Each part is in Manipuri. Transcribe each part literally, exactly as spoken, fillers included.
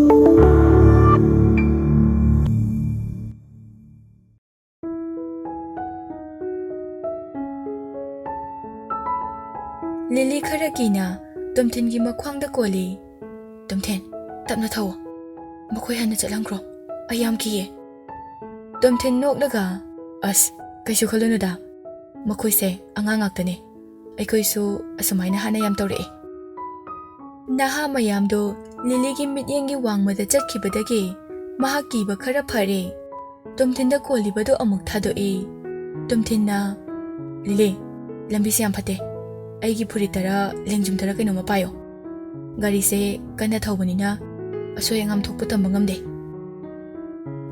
ꯂꯤꯂꯤ ꯈꯔ ꯀꯤꯅ ꯇꯣꯝꯊꯤꯟꯒꯤ ꯃꯈ꯭ꯋꯥꯡꯗ ꯀꯣꯜꯂꯤ꯫ "ꯇꯣꯝꯊꯤꯟ, ꯇꯞꯅ ꯊꯧꯑꯣ꯫ ꯃꯈꯣꯏ ꯍꯥꯟꯅ ꯆꯠꯍꯟꯈ꯭ꯔꯣ꯫ ꯑꯩ ꯌꯥꯝ ꯀꯤꯌꯦ꯫" ꯇꯣꯝꯊꯤꯟ ꯅꯣꯛꯂꯒ, "ꯑꯁ, ꯀꯩꯁꯨ ꯈꯜꯂꯨꯅꯨꯗ꯫ ꯃꯈꯣꯏꯁꯦ ꯑꯉꯥꯡ ꯉꯥꯛꯇꯅꯦ꯫ ꯑꯩꯈꯣꯏꯁꯨ ꯑꯁꯨꯃꯥꯏꯅ ꯍꯥꯟꯅ ꯌꯥꯝ ꯇꯧꯔꯛꯑꯦ꯫" ꯅꯍꯥ ꯃꯌꯥꯝꯗꯣ ꯂꯤꯂꯤꯒꯤ ꯃꯤꯠꯌꯦꯡꯒꯤ ꯋꯥꯡꯃꯗ ꯆꯠꯈꯤꯕꯗꯒꯤ ꯃꯍꯥꯛ ꯀꯤꯕ ꯈꯔ ꯐꯔꯦ꯫ ꯇꯣꯝꯊꯤꯟꯗ ꯀꯣꯜꯂꯤꯕꯗꯨ ꯑꯃꯨꯛ ꯊꯥꯗꯣꯛꯏ꯫ ꯇꯣꯝꯊꯤꯟꯅ, "ꯂꯤꯂꯤ, ꯂꯝꯕꯤꯁꯦ ꯌꯥꯝ ꯐꯠꯇꯦ꯫ ꯑꯩꯒꯤ ꯐꯨꯔꯤꯠꯇꯔ ꯂꯦꯡꯖꯨꯝꯗꯔ ꯀꯩꯅꯣꯝꯃ ꯄꯥꯏꯌꯣ꯫ ꯒꯥꯔꯤꯁꯦ ꯀꯟꯅ ꯊꯧꯕꯅꯤꯅ ꯑꯁꯣꯏ ꯑꯉꯥꯝ ꯊꯣꯛꯄ ꯇꯝꯕ ꯉꯝꯗꯦ꯫"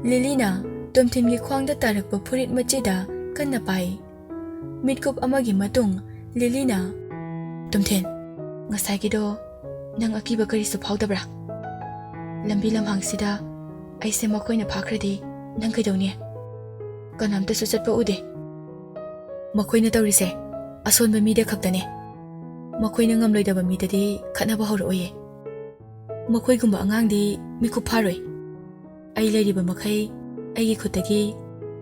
ꯂꯤꯂꯤꯅ ꯇꯣꯝꯊꯤꯟꯒꯤ ꯈ꯭ꯋꯥꯡꯗ ꯇꯥꯔꯛꯄ ꯐꯨꯔꯤꯠ ꯃꯆꯦꯗ ꯀꯟꯅ ꯄꯥꯏ꯫ ꯃꯤꯠꯀꯨꯞ ꯑꯃꯒꯤ ꯃꯇꯨꯡ ꯂꯤꯂꯤꯅ, "ꯇꯣꯝꯊꯤꯟ, ꯉꯁꯥꯏꯒꯤꯗꯣ ꯅꯪ ꯑꯀꯤꯕ ꯀꯔꯤꯁꯨ ꯐꯥꯎꯗꯕ꯭ꯔꯥ? ꯂꯝꯕꯤ ꯂꯝꯍꯥꯡꯁꯤꯗ ꯑꯩꯁꯦ ꯃꯈꯣꯏꯅ ꯐꯥꯈ꯭ꯔꯗꯤ ꯅꯪ ꯀꯩꯗꯧꯅꯤ? ꯀꯅꯥꯝꯇꯁꯨ ꯆꯠꯄ ꯎꯗꯦ꯫ ꯃꯈꯣꯏꯅ ꯇꯧꯔꯤꯁꯦ ꯑꯁꯣꯟꯕ ꯃꯤꯗ ꯈꯛꯇꯅꯦ꯫ ꯃꯈꯣꯏꯅ ꯉꯝꯂꯣꯏꯗꯕ ꯃꯤꯗꯗꯤ ꯈꯠꯅꯕ ꯍꯧꯔꯛꯑꯣꯏꯌꯦ꯫ ꯃꯈꯣꯏꯒꯨꯝꯕ ꯑꯉꯥꯡꯗꯤ ꯃꯤꯀꯨꯞ ꯐꯥꯔꯣꯏ꯫ ꯑꯩ ꯂꯩꯔꯤꯕ ꯃꯈꯩ ꯑꯩꯒꯤ ꯈꯨꯠꯇꯒꯤ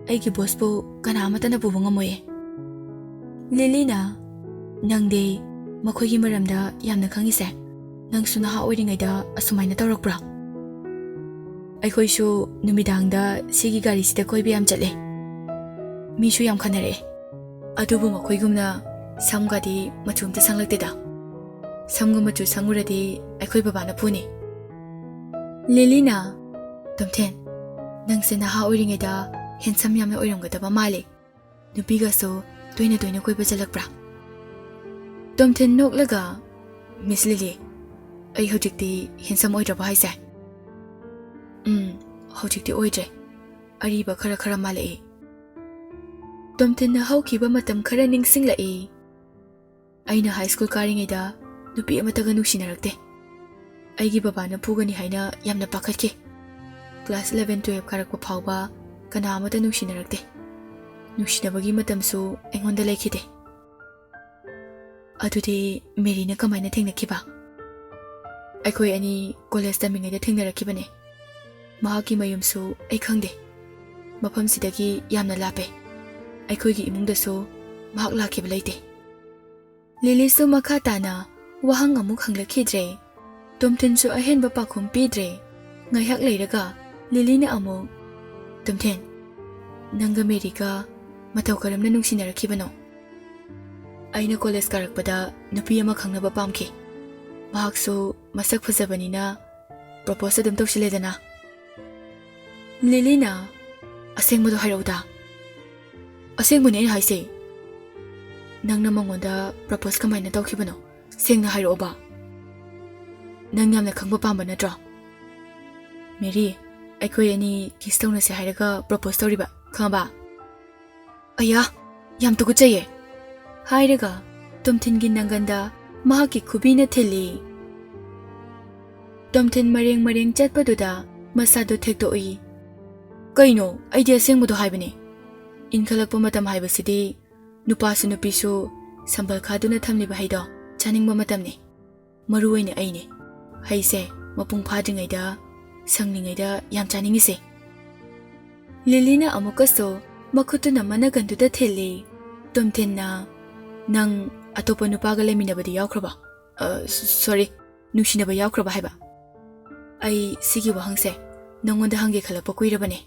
ꯑꯩꯒꯤ ꯕꯣꯁꯄꯨ ꯀꯅꯥ ꯑꯃꯠꯇꯅ ꯄꯨꯕ ꯉꯝꯃꯣꯏꯌꯦ꯫" ꯂꯤꯂꯤꯅ, "ꯅꯪꯗꯤ ꯃꯈꯣꯏꯒꯤ ꯃꯔꯝꯗ ꯌꯥꯝꯅ ꯈꯪꯉꯤꯁꯦ꯫ ꯅꯪꯁꯨ ꯅꯍꯥ ꯑꯣꯏꯔꯤꯉꯩꯗ ꯑꯁꯨꯃꯥꯏꯅ ꯇꯧꯔꯛꯄ꯭ꯔꯥ?" "ꯑꯩꯈꯣꯏꯁꯨ ꯅꯨꯃꯤꯗꯥꯡꯗ ꯁꯤꯒꯤ ꯒꯥꯔꯤꯁꯤꯗ ꯀꯣꯏꯕ ꯌꯥꯝ ꯆꯠꯂꯦ꯫ ꯃꯤꯁꯨ ꯌꯥꯝ ꯈꯟꯅꯔꯛꯑꯦ꯫ ꯑꯗꯨꯕꯨ ꯃꯈꯣꯏꯒꯨꯝꯅ ꯁꯝꯒꯗꯤ ꯃꯆꯨ ꯑꯝꯇ ꯁꯪꯂꯛꯇꯦꯗ꯫ ꯁꯝꯒ ꯃꯆꯨ ꯁꯪꯉꯨꯔꯗꯤ ꯑꯩꯈꯣꯏ ꯕꯕꯥꯅ ꯐꯨꯅꯤ꯫" ꯂꯤꯂꯤꯅ, "ꯇꯣꯝꯊꯤꯟ, ꯅꯪꯁꯦ ꯅꯍꯥ ꯑꯣꯏꯔꯤꯉꯩꯗ ꯍꯦꯟꯁꯝ ꯌꯥꯝꯅ ꯑꯣꯏꯔꯝꯒꯗꯕ ꯃꯥꯜꯂꯤ꯫ ꯅꯨꯄꯤꯒꯁꯨ ꯇꯣꯏꯅ ꯇꯣꯏꯅ ꯀꯣꯏꯕ ꯆꯠꯂꯛꯄ꯭ꯔꯥ?" ꯇꯣꯝꯊꯤꯟ ꯅꯣꯛꯂꯒ, "ꯃꯤꯁ ꯂꯤꯂꯤ, ꯑꯩ ꯍꯧꯖꯤꯛꯇꯤ ꯍꯦꯟꯁꯝ ꯑꯣꯏꯗ꯭ꯔꯕ ꯍꯥꯏꯁꯦ?" "ꯎꯝ, ꯍꯧꯖꯤꯛꯇꯤ ꯑꯣꯏꯗ꯭ꯔꯦ꯫ ꯑꯔꯤꯕ ꯈꯔ ꯈꯔ ꯃꯥꯜꯂꯛꯏ꯫" ꯇꯣꯝꯊꯤꯟꯅ ꯍꯧꯈꯤꯕ ꯃꯇꯝ ꯈꯔ ꯅꯤꯡꯁꯤꯡꯂꯛꯏ꯫ "ꯑꯩꯅ ꯍꯥꯏ ꯁ꯭ꯀꯨꯜ ꯀꯥꯔꯤꯉꯩꯗ ꯅꯨꯄꯤ ꯑꯃꯠꯇꯒ ꯅꯨꯡꯁꯤꯅꯔꯛꯇꯦ꯫ ꯑꯩꯒꯤ ꯕꯕꯥꯅ ꯐꯨꯒꯅꯤ ꯍꯥꯏꯅ ꯌꯥꯝꯅ ꯄꯥꯈꯠꯈꯤ꯫ ꯀ꯭ꯂꯥꯁ eleven twelve ꯀꯥꯔꯛꯄ ꯐꯥꯎꯕ ꯀꯅꯥ ꯑꯃꯠꯇ ꯅꯨꯡꯁꯤꯅꯔꯛꯇꯦ꯫ ꯅꯨꯡꯁꯤꯅꯕꯒꯤ ꯃꯇꯝꯁꯨ ꯑꯩꯉꯣꯟꯗ ꯂꯩꯈꯤꯗꯦ꯫" "ꯑꯗꯨꯗꯤ ꯃꯦꯔꯤꯅ ꯀꯃꯥꯏꯅ ꯊꯦꯡꯅꯈꯤꯕ?" ꯑꯩꯈꯣꯏ ꯑꯅꯤ ꯀꯣꯂꯦꯖ ꯇꯝꯃꯤꯉꯩꯗ ꯊꯦꯡꯅꯔꯛꯈꯤꯕꯅꯦ꯫ ꯃꯍꯥꯛꯀꯤ ꯃꯌꯨꯝꯁꯨ ꯑꯩ ꯈꯪꯗꯦ꯫ ꯃꯐꯝꯁꯤꯗꯒꯤ ꯌꯥꯝꯅ ꯂꯥꯞꯄꯦ꯫ ꯑꯩꯈꯣꯏꯒꯤ ꯏꯃꯨꯡꯗꯁꯨ ꯃꯍꯥꯛ ꯂꯥꯛꯈꯤꯕ ꯂꯩꯇꯦ꯫ ꯂꯤꯂꯤꯁꯨ ꯃꯈꯥ ꯇꯥꯅ ꯋꯥꯍꯪ ꯑꯃꯨꯛ ꯍꯪꯂꯛꯈꯤꯗ꯭ꯔꯦ꯫ ꯇꯣꯝꯊꯤꯟꯁꯨ ꯑꯍꯦꯟꯕ ꯄꯥꯎꯈꯨꯝ ꯄꯤꯗ꯭ꯔꯦ꯫ ꯉꯥꯏꯍꯥꯛ ꯂꯩꯔꯒ ꯂꯤꯂꯤꯅ ꯑꯃꯨꯛ, "ꯇꯣꯝꯊꯤꯟ, ꯅꯪꯒ ꯃꯦꯔꯤꯒ ꯃꯇꯧ ꯀꯔꯝꯅ ꯅꯨꯡꯁꯤꯅꯔꯛꯈꯤꯕꯅꯣ?" "ꯑꯩꯅ ꯀꯣꯂꯦꯖ ꯀꯥꯔꯛꯄꯗ ꯅꯨꯄꯤ ꯑꯃ ꯈꯪꯅꯕ ꯄꯥꯝꯈꯤ꯫ ꯃꯍꯥꯛꯁꯨ ꯃꯁꯛ ꯐꯖꯕꯅꯤꯅ ꯄ꯭ꯔꯣꯄꯣꯁ ꯑꯗꯨꯝ ꯇꯧꯁꯤꯜꯂꯦꯗꯅ꯫" ꯂꯤꯂꯤꯅ, "ꯑꯁꯦꯡꯕꯗꯣ ꯍꯥꯏꯔꯛꯎꯗ꯫" "ꯑꯁꯦꯡꯕꯅꯦ ꯑꯩꯅ ꯍꯥꯏꯁꯦ꯫ ꯅꯪꯅ ꯃꯉꯣꯟꯗ ꯄ꯭ꯔꯣꯄꯣꯁ ꯀꯃꯥꯏꯅ ꯇꯧꯈꯤꯕꯅꯣ? ꯁꯦꯡꯅ ꯍꯥꯏꯔꯛꯑꯣꯕ꯫ ꯅꯪ ꯌꯥꯝꯅ ꯈꯪꯕ ꯄꯥꯝꯕ ꯅꯠꯇ꯭ꯔꯣ? ꯃꯦꯔꯤ, ꯑꯩꯈꯣꯏ ꯑꯅꯤ ꯀꯤꯁ ꯇꯧꯅꯁꯦ ꯍꯥꯏꯔꯒ ꯄ꯭ꯔꯣꯄꯣꯁ ꯇꯧꯔꯤꯕ, ꯈꯪꯉꯕ?" "ꯑꯌꯥ, ꯌꯥꯝ ꯇꯨꯀꯠꯆꯩꯌꯦ!" ꯍꯥꯏꯔꯒ ꯇꯣꯝꯊꯤꯟꯒꯤ ꯅꯪꯒꯟꯗ ꯃꯍꯥꯛꯀꯤ ꯈꯨꯕꯤꯅ ꯊꯤꯜꯂꯤ꯫ ꯇꯣꯝꯊꯤꯟ ꯃꯔꯦꯡ ꯃꯔꯦꯡ ꯆꯠꯄꯗꯨꯗ ꯃꯁꯥꯗꯨ ꯊꯦꯛꯇꯣꯛꯏ꯫ "ꯀꯩꯅꯣ? ꯑꯩꯗꯤ ꯑꯁꯦꯡꯕꯗꯣ ꯍꯥꯏꯕꯅꯦ꯫ ꯏꯟꯈꯠꯂꯛꯄ ꯃꯇꯝ ꯍꯥꯏꯕꯁꯤꯗꯤ ꯅꯨꯄꯥꯁꯨ ꯅꯨꯄꯤꯁꯨ ꯁꯝꯕꯜ ꯈꯥꯗꯨꯅ ꯊꯝꯂꯤꯕ ꯍꯩꯗꯣ ꯆꯥꯅꯤꯡꯕ ꯃꯇꯝꯅꯤ꯫ ꯃꯔꯨ ꯑꯣꯏꯅ ꯑꯩꯅꯦ ꯍꯩꯁꯦ ꯃꯄꯨꯡ ꯐꯥꯗ꯭ꯔꯤꯉꯩꯗ, ꯁꯪꯂꯤꯉꯩꯗ ꯌꯥꯝ ꯆꯥꯅꯤꯡꯉꯤꯁꯦ꯫" ꯂꯤꯂꯤꯅ ꯑꯃꯨꯛꯀꯁꯨ ꯃꯈꯨꯠꯇꯨꯅ ꯃꯅꯒꯟꯗꯨꯗ ꯊꯤꯜꯂꯤ꯫ ꯇꯣꯝꯊꯤꯟꯅ, "ꯅꯪ ꯑꯇꯣꯞꯄ ꯅꯨꯄꯥꯒ ꯂꯩꯃꯤꯟꯅꯕꯗꯤ ꯌꯥꯎꯈ꯭ꯔꯕ? ꯑ, ꯁꯣꯔꯤ, ꯅꯨꯡꯁꯤꯅꯕ ꯌꯥꯎꯈ꯭ꯔꯕ ꯍꯥꯏꯕ? ꯑꯩ ꯁꯤꯒꯤ ꯋꯥꯍꯪꯁꯦ ꯅꯪꯉꯣꯟꯗ ꯍꯪꯒꯦ ꯈꯜꯂꯛꯄ ꯀꯨꯏꯔꯕꯅꯦ꯫"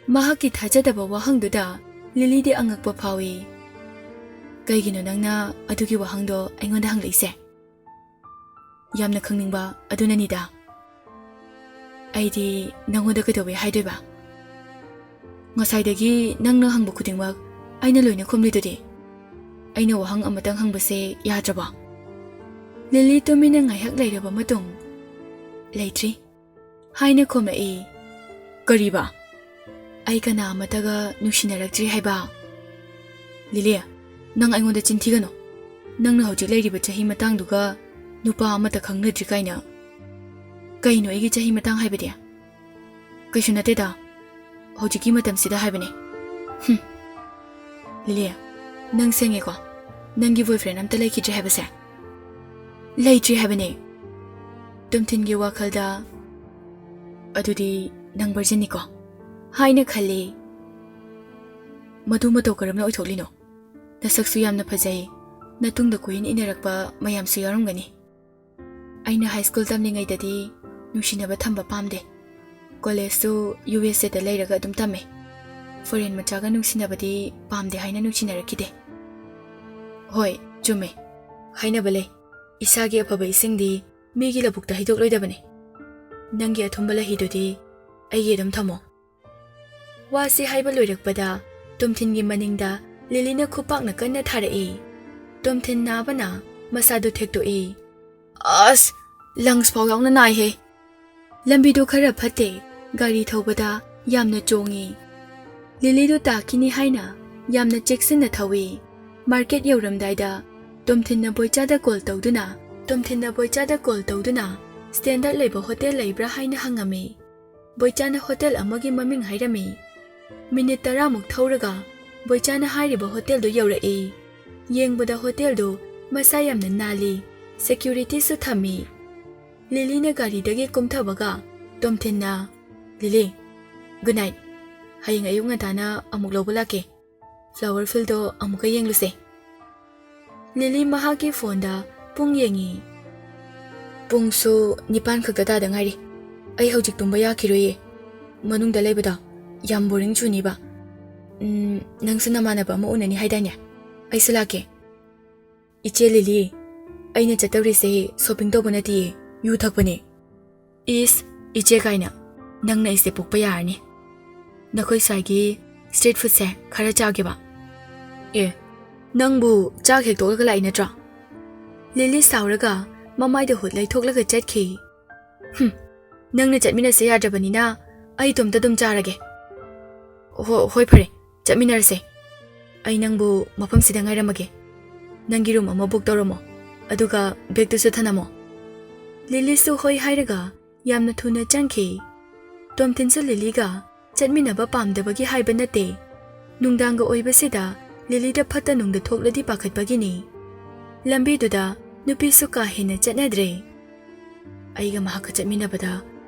ꯃꯍꯥꯛꯀꯤ ꯊꯥꯖꯗꯕ ꯋꯥꯍꯪꯗꯨꯗ ꯂꯤꯂꯤꯗꯤ ꯑꯉꯛꯄ ꯐꯥꯎꯏ꯫ "ꯀꯩꯒꯤꯅꯣ ꯅꯪꯅ ꯑꯗꯨꯒꯤ ꯋꯥꯍꯪꯗꯣ ꯑꯩꯉꯣꯟꯗ ꯍꯪꯂꯛꯏꯁꯦ?" "ꯌꯥꯝꯅ ꯈꯪꯅꯤꯡꯕ ꯑꯗꯨꯅꯅꯤꯗ꯫ ꯑꯩꯗꯤ ꯅꯪꯉꯣꯟꯗ ꯀꯩꯗꯧꯕꯩ ꯍꯥꯏꯗꯣꯏꯕ? ꯉꯁꯥꯏꯗꯒꯤ ꯅꯪꯅ ꯍꯪꯕ ꯈꯨꯗꯤꯡꯃꯛ ꯑꯩꯅ ꯂꯣꯏꯅ ꯈꯨꯝꯂꯤꯗꯨꯗꯤ꯫ ꯑꯩꯅ ꯋꯥꯍꯪ ꯑꯃꯇꯪ ꯍꯪꯕꯁꯦ ꯌꯥꯗ꯭ꯔꯕꯣ?" ꯂꯤꯂꯤ ꯇꯨꯃꯤꯟꯅ ꯉꯥꯏꯍꯥꯛ ꯂꯩꯔꯕ ꯃꯇꯨꯡ, "ꯂꯩꯇ꯭ꯔꯤ" ꯍꯥꯏꯅ ꯈꯨꯝꯂꯛꯏ꯫ "ꯀꯔꯤꯕ? ꯑꯩ ꯀꯅꯥ ꯑꯃꯠꯇꯒ ꯅꯨꯡꯁꯤꯅꯔꯛꯇ꯭ꯔꯤ ꯍꯥꯏꯕ?" "ꯂꯤꯂꯤ, ꯅꯪ ꯑꯩꯉꯣꯟꯗ ꯆꯤꯟ ꯊꯤꯒꯅꯨ꯫ ꯅꯪꯅ ꯍꯧꯖꯤꯛ ꯂꯩꯔꯤꯕ ꯆꯍꯤ ꯃꯇꯥꯡꯗꯨꯒ ꯅꯨꯄꯥ ꯑꯃꯠꯇ ꯈꯪꯅꯗ꯭ꯔꯤ ꯀꯥꯏꯅ꯫ ꯀꯩꯅꯣ ꯑꯩꯒꯤ ꯆꯍꯤ ꯃꯇꯥꯡ ꯍꯥꯏꯕꯗꯤ? ꯀꯩꯁꯨ ꯅꯠꯇꯦꯗ, ꯍꯧꯖꯤꯛꯀꯤ ꯃꯇꯝꯁꯤꯗ ꯍꯥꯏꯕꯅꯦ꯫" "ꯍꯨꯝ꯫ ꯂꯤꯂꯤ, ꯅꯪ ꯁꯦꯡꯉꯦꯀꯣ? ꯅꯪꯒꯤ ꯕꯣꯏꯐ꯭ꯔꯦꯟ ꯑꯝꯇ ꯂꯩꯈꯤꯗ꯭ꯔꯦ ꯍꯥꯏꯕꯁꯦ?" "ꯂꯩꯇ꯭ꯔꯤ ꯍꯥꯏꯕꯅꯦ꯫ ꯇꯣꯝꯊꯤꯟꯒꯤ ꯋꯥꯈꯜꯗ, "ꯑꯗꯨꯗꯤ ꯅꯪ virginꯅꯤꯀꯣ?" ꯍꯥꯏꯅ ꯈꯜꯂꯤ꯫ "ꯃꯗꯨ ꯃꯇꯧ ꯀꯔꯝꯅ ꯑꯣꯏꯊꯣꯛꯂꯤꯅꯣ? ꯅꯁꯛꯁꯨ ꯌꯥꯝꯅ ꯐꯖꯩ, ꯅꯇꯨꯡꯗ ꯀꯣꯏꯏꯟ ꯏꯟꯅꯔꯛꯄ ꯃꯌꯥꯝꯁꯨ ꯌꯥꯎꯔꯝꯒꯅꯤ꯫ ꯑꯩꯅ high school ꯇꯝꯂꯤꯉꯩꯗꯗꯤ ꯅꯨꯡꯁꯤꯅꯕ ꯊꯝꯕ ꯄꯥꯝꯗꯦ꯫ Collegeꯁꯨ USAꯗ ꯂꯩꯔꯒ ꯑꯗꯨꯝ ꯇꯝꯃꯦ꯫ Foreign ꯃꯆꯥꯒ ꯅꯨꯡꯁꯤꯅꯕꯗꯤ ꯄꯥꯝꯗꯦ ꯍꯥꯏꯅ ꯅꯨꯡꯁꯤꯅꯔꯛꯈꯤꯗꯦ꯫" "ꯍꯣꯏ, ꯆꯨꯝꯃꯦ꯫ ꯍꯥꯏꯅꯕ ꯂꯩ, ꯏꯁꯥꯒꯤ ꯑꯐꯕ ꯏꯁꯤꯡꯗꯤ ꯃꯤꯒꯤ ꯂꯧꯕꯨꯛꯇ ꯍꯩꯗꯣꯛꯂꯣꯏꯗꯕꯅꯤ꯫ ꯅꯪꯒꯤ ꯑꯊꯨꯝꯕ ꯂꯩꯍꯤꯗꯨꯗꯤ ꯑꯩꯒꯤ ꯑꯗꯨꯝ ꯊꯝꯃꯣ꯫" ꯋꯥꯁꯤ ꯍꯥꯏꯕ ꯂꯣꯏꯔꯛꯄꯗ ꯇꯣꯝꯊꯤꯟꯒꯤ ꯃꯅꯤꯡꯗ ꯂꯤꯂꯤꯅ ꯈꯨꯄꯥꯛꯅ ꯀꯟꯅ ꯊꯥꯔꯛꯏ꯫ ꯇꯣꯝꯊꯤꯟ ꯅꯥꯕꯅ ꯃꯁꯥꯗꯨ ꯊꯦꯛꯇꯣꯛꯏ꯫ "ꯑꯁ, lungs ꯐꯥꯎ ꯌꯥꯎꯅ ꯅꯥꯏꯍꯦ!" ꯂꯝꯕꯤꯗꯨ ꯈꯔ ꯐꯠꯇꯦ꯫ ꯒꯥꯔꯤ ꯊꯧꯕꯗ ꯌꯥꯝꯅ ꯆꯣꯡꯉꯤ꯫ ꯂꯤꯂꯤꯗꯨ ꯇꯥꯈꯤꯅꯤ ꯍꯥꯏꯅ ꯌꯥꯝꯅ ꯆꯦꯛꯁꯤꯟꯅ ꯊꯧꯏ꯫ Market ꯌꯧꯔꯝꯗꯥꯏꯗ ꯇꯣꯝꯊꯤꯟꯅ ꯕꯣꯏꯆꯥꯗ call ꯇꯧꯗꯨꯅ, ꯇꯣꯝꯊꯤꯟꯅ ꯕꯣꯏꯆꯥꯗ call ꯇꯧꯗꯨꯅ standard ꯂꯩꯕ hotel ꯂꯩꯕ꯭ꯔꯥ ꯍꯥꯏꯅ ꯍꯪꯉꯝꯃꯤ꯫ ꯕꯣꯏꯆꯥꯅ hotel ꯑꯃꯒꯤ ꯃꯃꯤꯡ ꯍꯥꯏꯔꯝꯃꯤ꯫ Minute ꯇꯔꯥꯃꯨꯛ ꯊꯧꯔꯒ ꯕꯣꯏꯆꯥꯅ ꯍꯥꯏꯔꯤꯕ hotelꯗꯨ ꯌꯧꯔꯛꯏ꯫ ꯌꯦꯡꯕꯗ hotelꯗꯨ ꯃꯁꯥ ꯌꯥꯝꯅ ꯅꯥꯜꯂꯤ, securityꯁꯨ ꯊꯝꯃꯤ꯫ ꯂꯤꯂꯤꯅ ꯒꯥꯔꯤꯗꯒꯤ ꯀꯨꯝꯊꯕꯒ ꯇꯣꯝꯊꯤꯟꯅ, "ꯂꯤꯂꯤ, good night꯫ ꯍꯌꯦꯡ ꯑꯌꯨꯛ ꯉꯟꯇꯥꯅ ꯑꯃꯨꯛ ꯂꯧꯕ ꯂꯥꯛꯀꯦ꯫ Flower fieldꯗꯣ ꯑꯃꯨꯛꯀ ꯌꯦꯡꯂꯨꯁꯦ꯫" ꯂꯤꯂꯤ ꯃꯍꯥꯛꯀꯤ phoneꯗ ꯄꯨꯡ ꯌꯦꯡꯉꯤ꯫ "ꯄꯨꯡꯁꯨ ꯅꯤꯄꯥꯟ ꯈꯛꯇ ꯇꯥꯗ ꯉꯥꯏꯔꯤ꯫ ꯑꯩ ꯍꯧꯖꯤꯛ ꯇꯨꯝꯕ ꯌꯥꯈꯤꯔꯣꯏꯌꯦ꯫ ꯃꯅꯨꯡꯗ ꯂꯩꯕꯗꯣ ꯌꯥꯝ boring ꯆꯨꯅꯤꯕ꯫ ꯎꯝ, ꯅꯪꯁꯨ ꯅꯃꯥꯟꯅꯕ ꯑꯃ ꯎꯅꯅꯤ ꯍꯥꯏꯗꯥꯏꯅꯦ? ꯑꯩꯁꯨ ꯂꯥꯛꯀꯦ꯫" "ꯏꯆꯦ ꯂꯤꯂꯤ, ꯑꯩꯅ ꯆꯠꯇꯧꯔꯤꯁꯦ shopping ꯇꯧꯕ ꯅꯠꯇꯤꯌꯦ, ꯌꯨ ꯊꯛꯄꯅꯦ꯫" "ꯏꯁ, ꯏꯆꯦ ꯀꯥꯏꯅ, ꯅꯪꯅ ꯑꯩꯁꯦ ꯄꯣꯛꯄ ꯌꯥꯔꯅꯤ꯫ ꯅꯈꯣꯏ ꯁ꯭ꯋꯥꯏꯒꯤ street foodꯁꯦ ꯈꯔ ꯆꯥꯒꯦꯕ꯫" "ꯑꯦ, ꯅꯪꯕꯨ ꯆꯥꯛ ꯍꯦꯛ ꯇꯣꯛꯂꯒ ꯂꯥꯛꯏ ꯅꯠꯇ꯭ꯔꯣ?" ꯂꯤꯂꯤ ꯁꯥꯎꯔꯒ ꯃꯃꯥꯏꯗ ꯍꯨꯠ ꯂꯩꯊꯣꯛꯂꯒ ꯆꯠꯈꯤ꯫ "ꯍꯨꯝ, ꯅꯪꯅ ꯆꯠꯃꯤꯟꯅꯁꯦ ꯌꯥꯗ꯭ꯔꯕꯅꯤꯅ ꯑꯩ ꯏꯇꯣꯝꯇ ꯑꯗꯨꯝ ꯆꯥꯔꯒꯦ꯫" "ꯍꯣ-, ꯍꯣꯏ ꯐꯔꯦ, ꯆꯠꯃꯤꯟꯅꯔꯁꯦ꯫ ꯑꯩ ꯅꯪꯕꯨ ꯃꯐꯝꯁꯤꯗ ꯉꯥꯏꯔꯝꯃꯒꯦ꯫ ꯅꯪꯒꯤ room ꯑꯃ book ꯇꯧꯔꯝꯃꯣ, ꯑꯗꯨꯒ bagꯇꯨꯁꯨ ꯊꯅꯝꯃꯣ꯫" ꯂꯤꯂꯤꯁꯨ ꯍꯣꯏ ꯍꯥꯏꯔꯒ ꯌꯥꯝꯅ ꯊꯨꯅ ꯆꯪꯈꯤ꯫ ꯇꯣꯝꯊꯤꯟꯁꯨ ꯂꯤꯂꯤꯒ ꯆꯠꯃꯤꯟꯅꯕ ꯄꯥꯝꯗꯕꯒꯤ ꯍꯥꯏꯕ ꯅꯠꯇꯦ꯫ ꯅꯨꯡꯗꯥꯡꯒ ꯑꯣꯏꯕꯁꯤꯗ ꯂꯤꯂꯤꯗ ꯐꯠꯇ ꯅꯨꯡꯗ ꯊꯣꯛꯂꯗꯤ ꯄꯥꯈꯠꯄꯒꯤꯅꯤ꯫ ꯂꯝꯕꯤꯗꯨꯗ ꯅꯨꯄꯤꯁꯨ ꯀꯥ ꯍꯦꯟꯅ ꯆꯠꯅꯗ꯭ꯔꯦ꯫ ꯑꯩꯒ ꯃꯍꯥꯛꯀ ꯆꯠꯃꯤꯟꯅꯕꯗ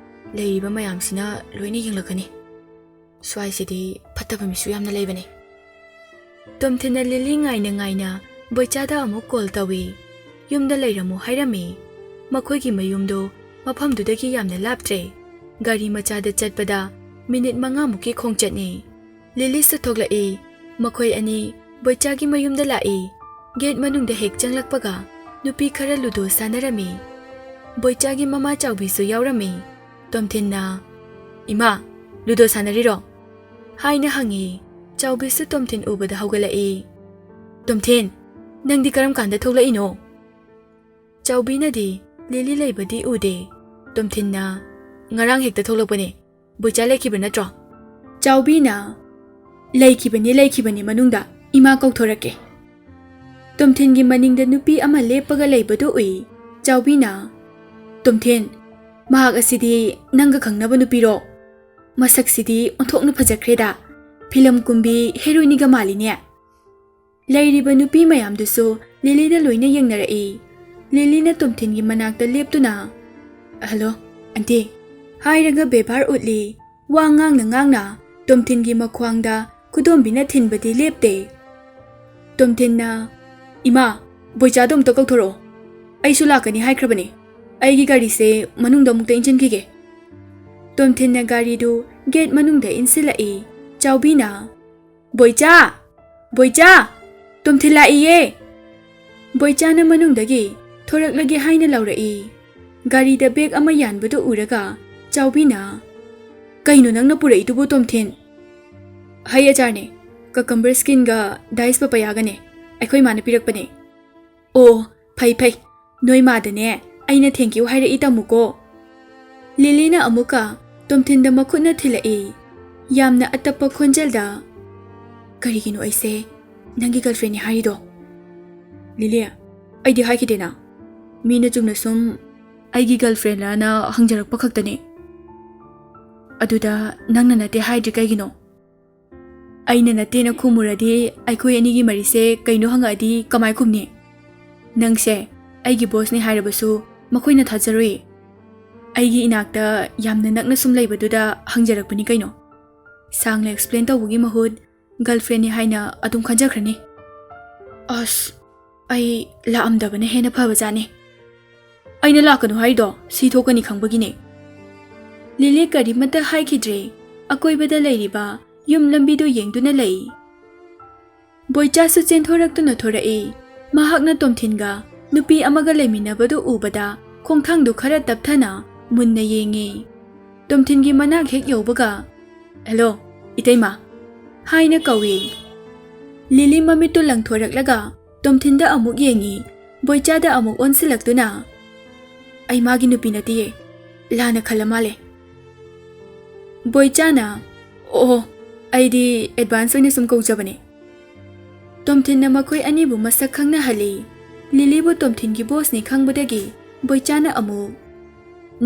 ꯂꯩꯔꯤꯕ ꯃꯌꯥꯝꯁꯤꯅ ꯂꯣꯏꯅ ꯌꯦꯡꯂꯛꯀꯅꯤ꯫ ꯁ꯭ꯋꯥꯏꯁꯤꯗꯤ ꯐꯠꯇꯕ ꯃꯤꯁꯨ ꯌꯥꯝꯅ ꯂꯩꯕꯅꯤ꯫ ꯇꯣꯝꯊꯤꯟꯅ ꯂꯤꯂꯤ ꯉꯥꯏꯅ ꯉꯥꯏꯅ ꯕꯣꯏꯆꯥꯗ ꯑꯃꯨꯛ ꯀꯣꯜ ꯇꯧꯏ꯫ ꯌꯨꯝꯗ ꯂꯩꯔꯝꯃꯨ ꯍꯥꯏꯔꯝꯃꯤ꯫ ꯃꯈꯣꯏꯒꯤ ꯃꯌꯨꯝꯗꯣ ꯃꯐꯝꯗꯨꯗꯒꯤ ꯌꯥꯝꯅ ꯂꯥꯞꯇ꯭ꯔꯦ꯫ ꯒꯥꯔꯤ ꯃꯆꯥꯗ ꯆꯠꯄꯗ ꯃꯤꯅꯤꯠ ꯃꯉꯥꯃꯨꯛꯀꯤ ꯈꯣꯡꯆꯠꯅꯤ꯫ ꯂꯤꯂꯤꯁꯨ ꯊꯣꯛꯂꯛꯏ꯫ ꯃꯈꯣꯏ ꯑꯅꯤ ꯕꯣꯏꯆꯥꯒꯤ ꯃꯌꯨꯝꯗ ꯂꯥꯛꯏ꯫ ꯒꯦꯠ ꯃꯅꯨꯡꯗ ꯍꯦꯛ ꯆꯪꯂꯛꯄꯒ ꯅꯨꯄꯤ ꯈꯔ ꯂꯨꯗꯣ ꯁꯥꯟꯅꯔꯝꯃꯤ꯫ ꯕꯣꯏꯆꯥꯒꯤ ꯃꯃꯥ ꯆꯥꯎꯕꯤꯁꯨ ꯌꯥꯎꯔꯝꯃꯤ꯫ ꯇꯣꯝꯊꯤꯟꯅ, "ꯏꯃꯥ, ꯂꯨꯗꯣ ꯁꯥꯟꯅꯔꯤꯔꯣ?" ꯍꯥꯏꯅ ꯍꯪꯉꯤ꯫ ꯆꯥꯎꯕꯤꯁꯨ ꯇꯣꯝꯊꯤꯟ ꯎꯕꯗ ꯍꯧꯒꯠꯂꯛꯏ꯫ "ꯇꯣꯝꯊꯤꯟ, ꯅꯪꯗꯤ ꯀꯔꯝ ꯀꯥꯟꯗ ꯊꯣꯛꯂꯛꯏꯅꯣ?" ꯆꯥꯎꯕꯤꯅꯗꯤ ꯂꯤꯂꯤ ꯂꯩꯕꯗꯤ ꯎꯗꯦ꯫ ꯇꯣꯝꯊꯤꯟꯅ, "ꯉꯔꯥꯡ ꯍꯦꯛꯇ ꯊꯣꯛꯂꯛꯄꯅꯦ꯫ ꯕꯣꯏꯆꯥ ꯂꯩꯈꯤꯕ ꯅꯠꯇ꯭ꯔꯣ?" ꯆꯥꯎꯕꯤꯅ, "ꯂꯩꯈꯤꯕꯅꯤ, ꯂꯩꯈꯤꯕꯅꯤ ꯃꯅꯨꯡꯗ꯫ ꯏꯃꯥ ꯀꯧꯊꯣꯔꯛꯀꯦ꯫" ꯇꯣꯝꯊꯤꯟꯒꯤ ꯃꯅꯤꯡꯗ ꯅꯨꯄꯤ ꯑꯃ ꯂꯦꯞꯄꯒ ꯂꯩꯕꯗꯨ ꯎꯏ꯫ ꯆꯥꯎꯕꯤꯅ, "ꯇꯣꯝꯊꯤꯟ, ꯃꯍꯥꯛ ꯑꯁꯤꯗꯤ ꯅꯪꯒ ꯈꯪꯅꯕ ꯅꯨꯄꯤꯔꯣ? ꯃꯁꯛꯁꯤꯗꯤ ꯑꯣꯟꯊꯣꯛꯅ ꯐꯖꯈ꯭ꯔꯦꯗ꯫ ꯐꯤꯂꯝ ꯀꯨꯝꯕꯤ ꯍꯦꯔꯣꯏꯅꯤꯒ ꯃꯥꯜꯂꯤꯅꯦ꯫" ꯂꯩꯔꯤꯕ ꯅꯨꯄꯤ ꯃꯌꯥꯝꯗꯨꯁꯨ ꯂꯤꯂꯤꯗ ꯂꯣꯏꯅ ꯌꯦꯡꯅꯔꯛꯏ꯫ ꯂꯤꯂꯤꯅ ꯇꯣꯝꯊꯤꯟꯒꯤ ꯃꯅꯥꯛꯇ ꯂꯦꯞꯇꯨꯅ, "ꯍꯜꯂꯣ, ꯑꯟꯇꯤ," ꯍꯥꯏꯔꯒ ꯕꯦꯕꯥꯔ ꯎꯠꯂꯤ꯫ ꯋꯥ ꯉꯥꯡꯅ ꯉꯥꯡꯅ ꯇꯣꯝꯊꯤꯟꯒꯤ ꯃꯈ꯭ꯋꯥꯡꯗ ꯈꯨꯗꯣꯝꯕꯤꯅ ꯊꯤꯟꯕꯗꯤ ꯂꯦꯞꯇꯦ꯫ ꯇꯣꯝꯊꯤꯟꯅ, "ꯏꯃꯥ, ꯕꯣꯏꯆꯥꯗꯣ ꯑꯝꯇ ꯀꯧꯊꯣꯔꯛꯑꯣ꯫ ꯑꯩꯁꯨ ꯂꯥꯛꯀꯅꯤ ꯍꯥꯏꯈ꯭ꯔꯕꯅꯦ꯫ ꯑꯩꯒꯤ ꯒꯥꯔꯤꯁꯦ ꯃꯅꯨꯡꯗ ꯑꯃꯨꯛꯇ ꯏꯟꯁꯤꯟꯈꯤꯒꯦ꯫" ꯇꯣꯝꯊꯤꯟꯅ ꯒꯥꯔꯤꯗꯨ ꯒꯦꯠ ꯃꯅꯨꯡꯗ ꯏꯟꯁꯤꯜꯂꯛꯏ꯫ ꯆꯥꯎꯕꯤꯅ, "ꯕꯣꯏꯆꯥ! ꯕꯣꯏꯆꯥ! ꯇꯣꯝꯊꯤꯟ ꯂꯥꯛꯏꯌꯦ!" ꯕꯣꯏꯆꯥꯅ ꯃꯅꯨꯡꯗꯒꯤ ꯊꯣꯔꯛꯂꯒꯦ ꯍꯥꯏꯅ ꯂꯥꯎꯔꯛꯏ꯫ ꯒꯥꯔꯤꯗ ꯕꯦꯒ ꯑꯃ ꯌꯥꯟꯕꯗꯨ ꯎꯔꯒ ꯆꯥꯎꯕꯤꯅ, "ꯀꯩꯅꯣ ꯅꯪꯅ ꯄꯨꯔꯛꯏꯗꯨꯕꯨ, ꯇꯣꯝꯊꯤꯟ?" "ꯍꯩ ꯑꯆꯥꯔꯅꯦ, cucumber skinꯒ diced papayaꯒꯅꯦ꯫ ꯑꯩꯈꯣꯏ ꯃꯥꯅ ꯄꯤꯔꯛꯄꯅꯦ꯫" "ꯑꯣ, ꯐꯩ ꯐꯩ꯫ ꯅꯣꯏ ꯃꯥꯗꯅꯦ ꯑꯩꯅ thank you ꯍꯥꯏꯔꯛꯏ ꯇꯝꯃꯨꯀꯣ꯫" ꯂꯤꯂꯤꯅ ꯑꯃꯨꯛꯀ ꯇꯣꯝꯊꯤꯟꯗ ꯃꯈꯨꯠꯅ ꯊꯤꯜꯂꯛꯏ꯫ ꯌꯥꯝꯅ ꯑꯇꯞꯄ ꯈꯣꯟꯖꯦꯜꯗ, "ꯀꯔꯤꯒꯤꯅꯣ ꯑꯩꯁꯦ ꯅꯪꯒꯤ girlfriendꯅꯤ ꯍꯥꯏꯔꯤꯗꯣ?" "ꯂꯤꯂꯤ, ꯑꯩꯗꯤ ꯍꯥꯏꯈꯤꯗꯦꯅ꯫ ꯃꯤꯅ ꯆꯨꯝꯅ ꯁꯨꯝ ꯑꯩꯒꯤ girlfriendꯂꯅ ꯍꯪꯖꯔꯛꯄ ꯈꯛꯇꯅꯤ꯫ ꯑꯗꯨꯗ ꯅꯪꯅ ꯅꯠꯇꯦ ꯍꯥꯏꯗ꯭ꯔꯤ ꯀꯩꯒꯤꯅꯣ?" "ꯑꯩꯅ ꯅꯠꯇꯦꯅ ꯈꯨꯝꯃꯨꯔꯗꯤ ꯑꯩꯈꯣꯏ ꯑꯅꯤꯒꯤ ꯃꯔꯤꯁꯦ ꯀꯩꯅꯣ ꯍꯪꯉꯛꯑꯗꯤ ꯀꯃꯥꯏ ꯈꯨꯝꯅꯤ? ꯅꯪꯁꯦ ꯑꯩꯒꯤ bossꯅꯤ ꯍꯥꯏꯔꯕꯁꯨ ꯃꯈꯣꯏꯅ ꯊꯥꯖꯔꯣꯏ꯫ ꯑꯩꯒꯤ ꯏꯅꯥꯛꯇ ꯌꯥꯝꯅ ꯅꯛꯅ ꯁꯨꯝ ꯂꯩꯕꯗꯨꯗ ꯍꯪꯖꯔꯛꯄꯅꯤ ꯀꯩꯅꯣ꯫ ꯁꯥꯡꯅ ꯑꯦꯛꯁꯄ꯭ꯂꯦꯟ ꯇꯧꯕꯒꯤ ꯃꯍꯨꯠ ꯒꯔꯜꯐ꯭ꯔꯦꯟꯅꯤ ꯍꯥꯏꯅ ꯑꯗꯨꯝ ꯈꯟꯖꯈ꯭ꯔꯅꯤ꯫ ꯑꯁ, ꯑꯩ ꯂꯥꯛꯑꯝꯗꯕꯅ ꯍꯦꯟꯅ ꯐꯕꯖꯥꯠꯅꯤ꯫ ꯑꯩꯅ ꯂꯥꯛꯀꯅꯨ ꯍꯥꯏꯗꯣ ꯁꯤ ꯊꯣꯛꯀꯅꯤ ꯈꯪꯕꯒꯤꯅꯦ꯫ ꯂꯤꯂꯤ ꯀꯔꯤꯃꯠꯇ ꯍꯥꯏꯈꯤꯗ꯭ꯔꯦ꯫ ꯑꯀꯣꯏꯕꯗ ꯂꯩꯔꯤꯕ ꯌꯨꯝ ꯂꯝꯕꯤꯗꯨ ꯌꯦꯡꯗꯨꯅ ꯂꯩ꯫ ꯕꯣꯏꯆꯥꯁꯨ ꯆꯦꯟꯊꯣꯔꯛꯇꯨꯅ ꯊꯣꯔꯛꯏ꯫ ꯃꯍꯥꯛꯅ ꯇꯣꯝꯊꯤꯟꯒ ꯅꯨꯄꯤ ꯑꯃꯒ ꯂꯩꯃꯤꯟꯅꯕꯗꯨ ꯎꯕꯗ ꯈꯣꯡꯊꯥꯡꯗꯨ ꯈꯔ ꯇꯞꯊꯅ ꯃꯨꯟꯅ ꯌꯦꯡꯉꯤ꯫ ꯇꯣꯝꯊꯤꯟꯒꯤ ꯃꯅꯥꯛ ꯍꯦꯛ ꯌꯧꯕꯒ, "ꯍꯦꯂꯣ, ꯏꯇꯩꯃ," ꯍꯥꯏꯅ ꯀꯧꯏ꯫ ꯂꯤꯂꯤ ꯃꯃꯤꯠꯇꯨ ꯂꯪꯊꯣꯔꯛꯂꯒ ꯇꯣꯝꯊꯤꯟꯗ ꯑꯃꯨꯛ ꯌꯦꯡꯉꯤ꯫ ꯕꯣꯏꯆꯥꯗ ꯑꯃꯨꯛ ꯑꯣꯟꯁꯤꯜꯂꯛꯇꯨꯅ, "ꯑꯩ ꯃꯥꯒꯤ ꯅꯨꯄꯤ ꯅꯠꯇꯤꯌꯦ, ꯂꯥꯟꯅ ꯈꯜꯂ ꯃꯥꯜꯂꯦ꯫" ꯕꯣꯏꯆꯥꯅ, "ꯑꯣ, ꯑꯩꯗꯤ ꯑꯦꯗꯚꯥꯟꯁ ꯑꯣꯏꯅ ꯁꯨꯝ ꯀꯧꯖꯕꯅꯦ꯫" ꯇꯣꯝꯊꯤꯟꯅ ꯃꯈꯣꯏ ꯑꯅꯤꯕꯨ ꯃꯁꯛ ꯈꯪꯅꯍꯜꯂꯤ꯫ ꯂꯤꯂꯤꯕꯨ ꯇꯣꯝꯊꯤꯟꯒꯤ ꯕꯣꯁꯅꯤ ꯈꯪꯕꯗꯒꯤ ꯕꯣꯏꯆꯥꯅ ꯑꯃꯨꯛ,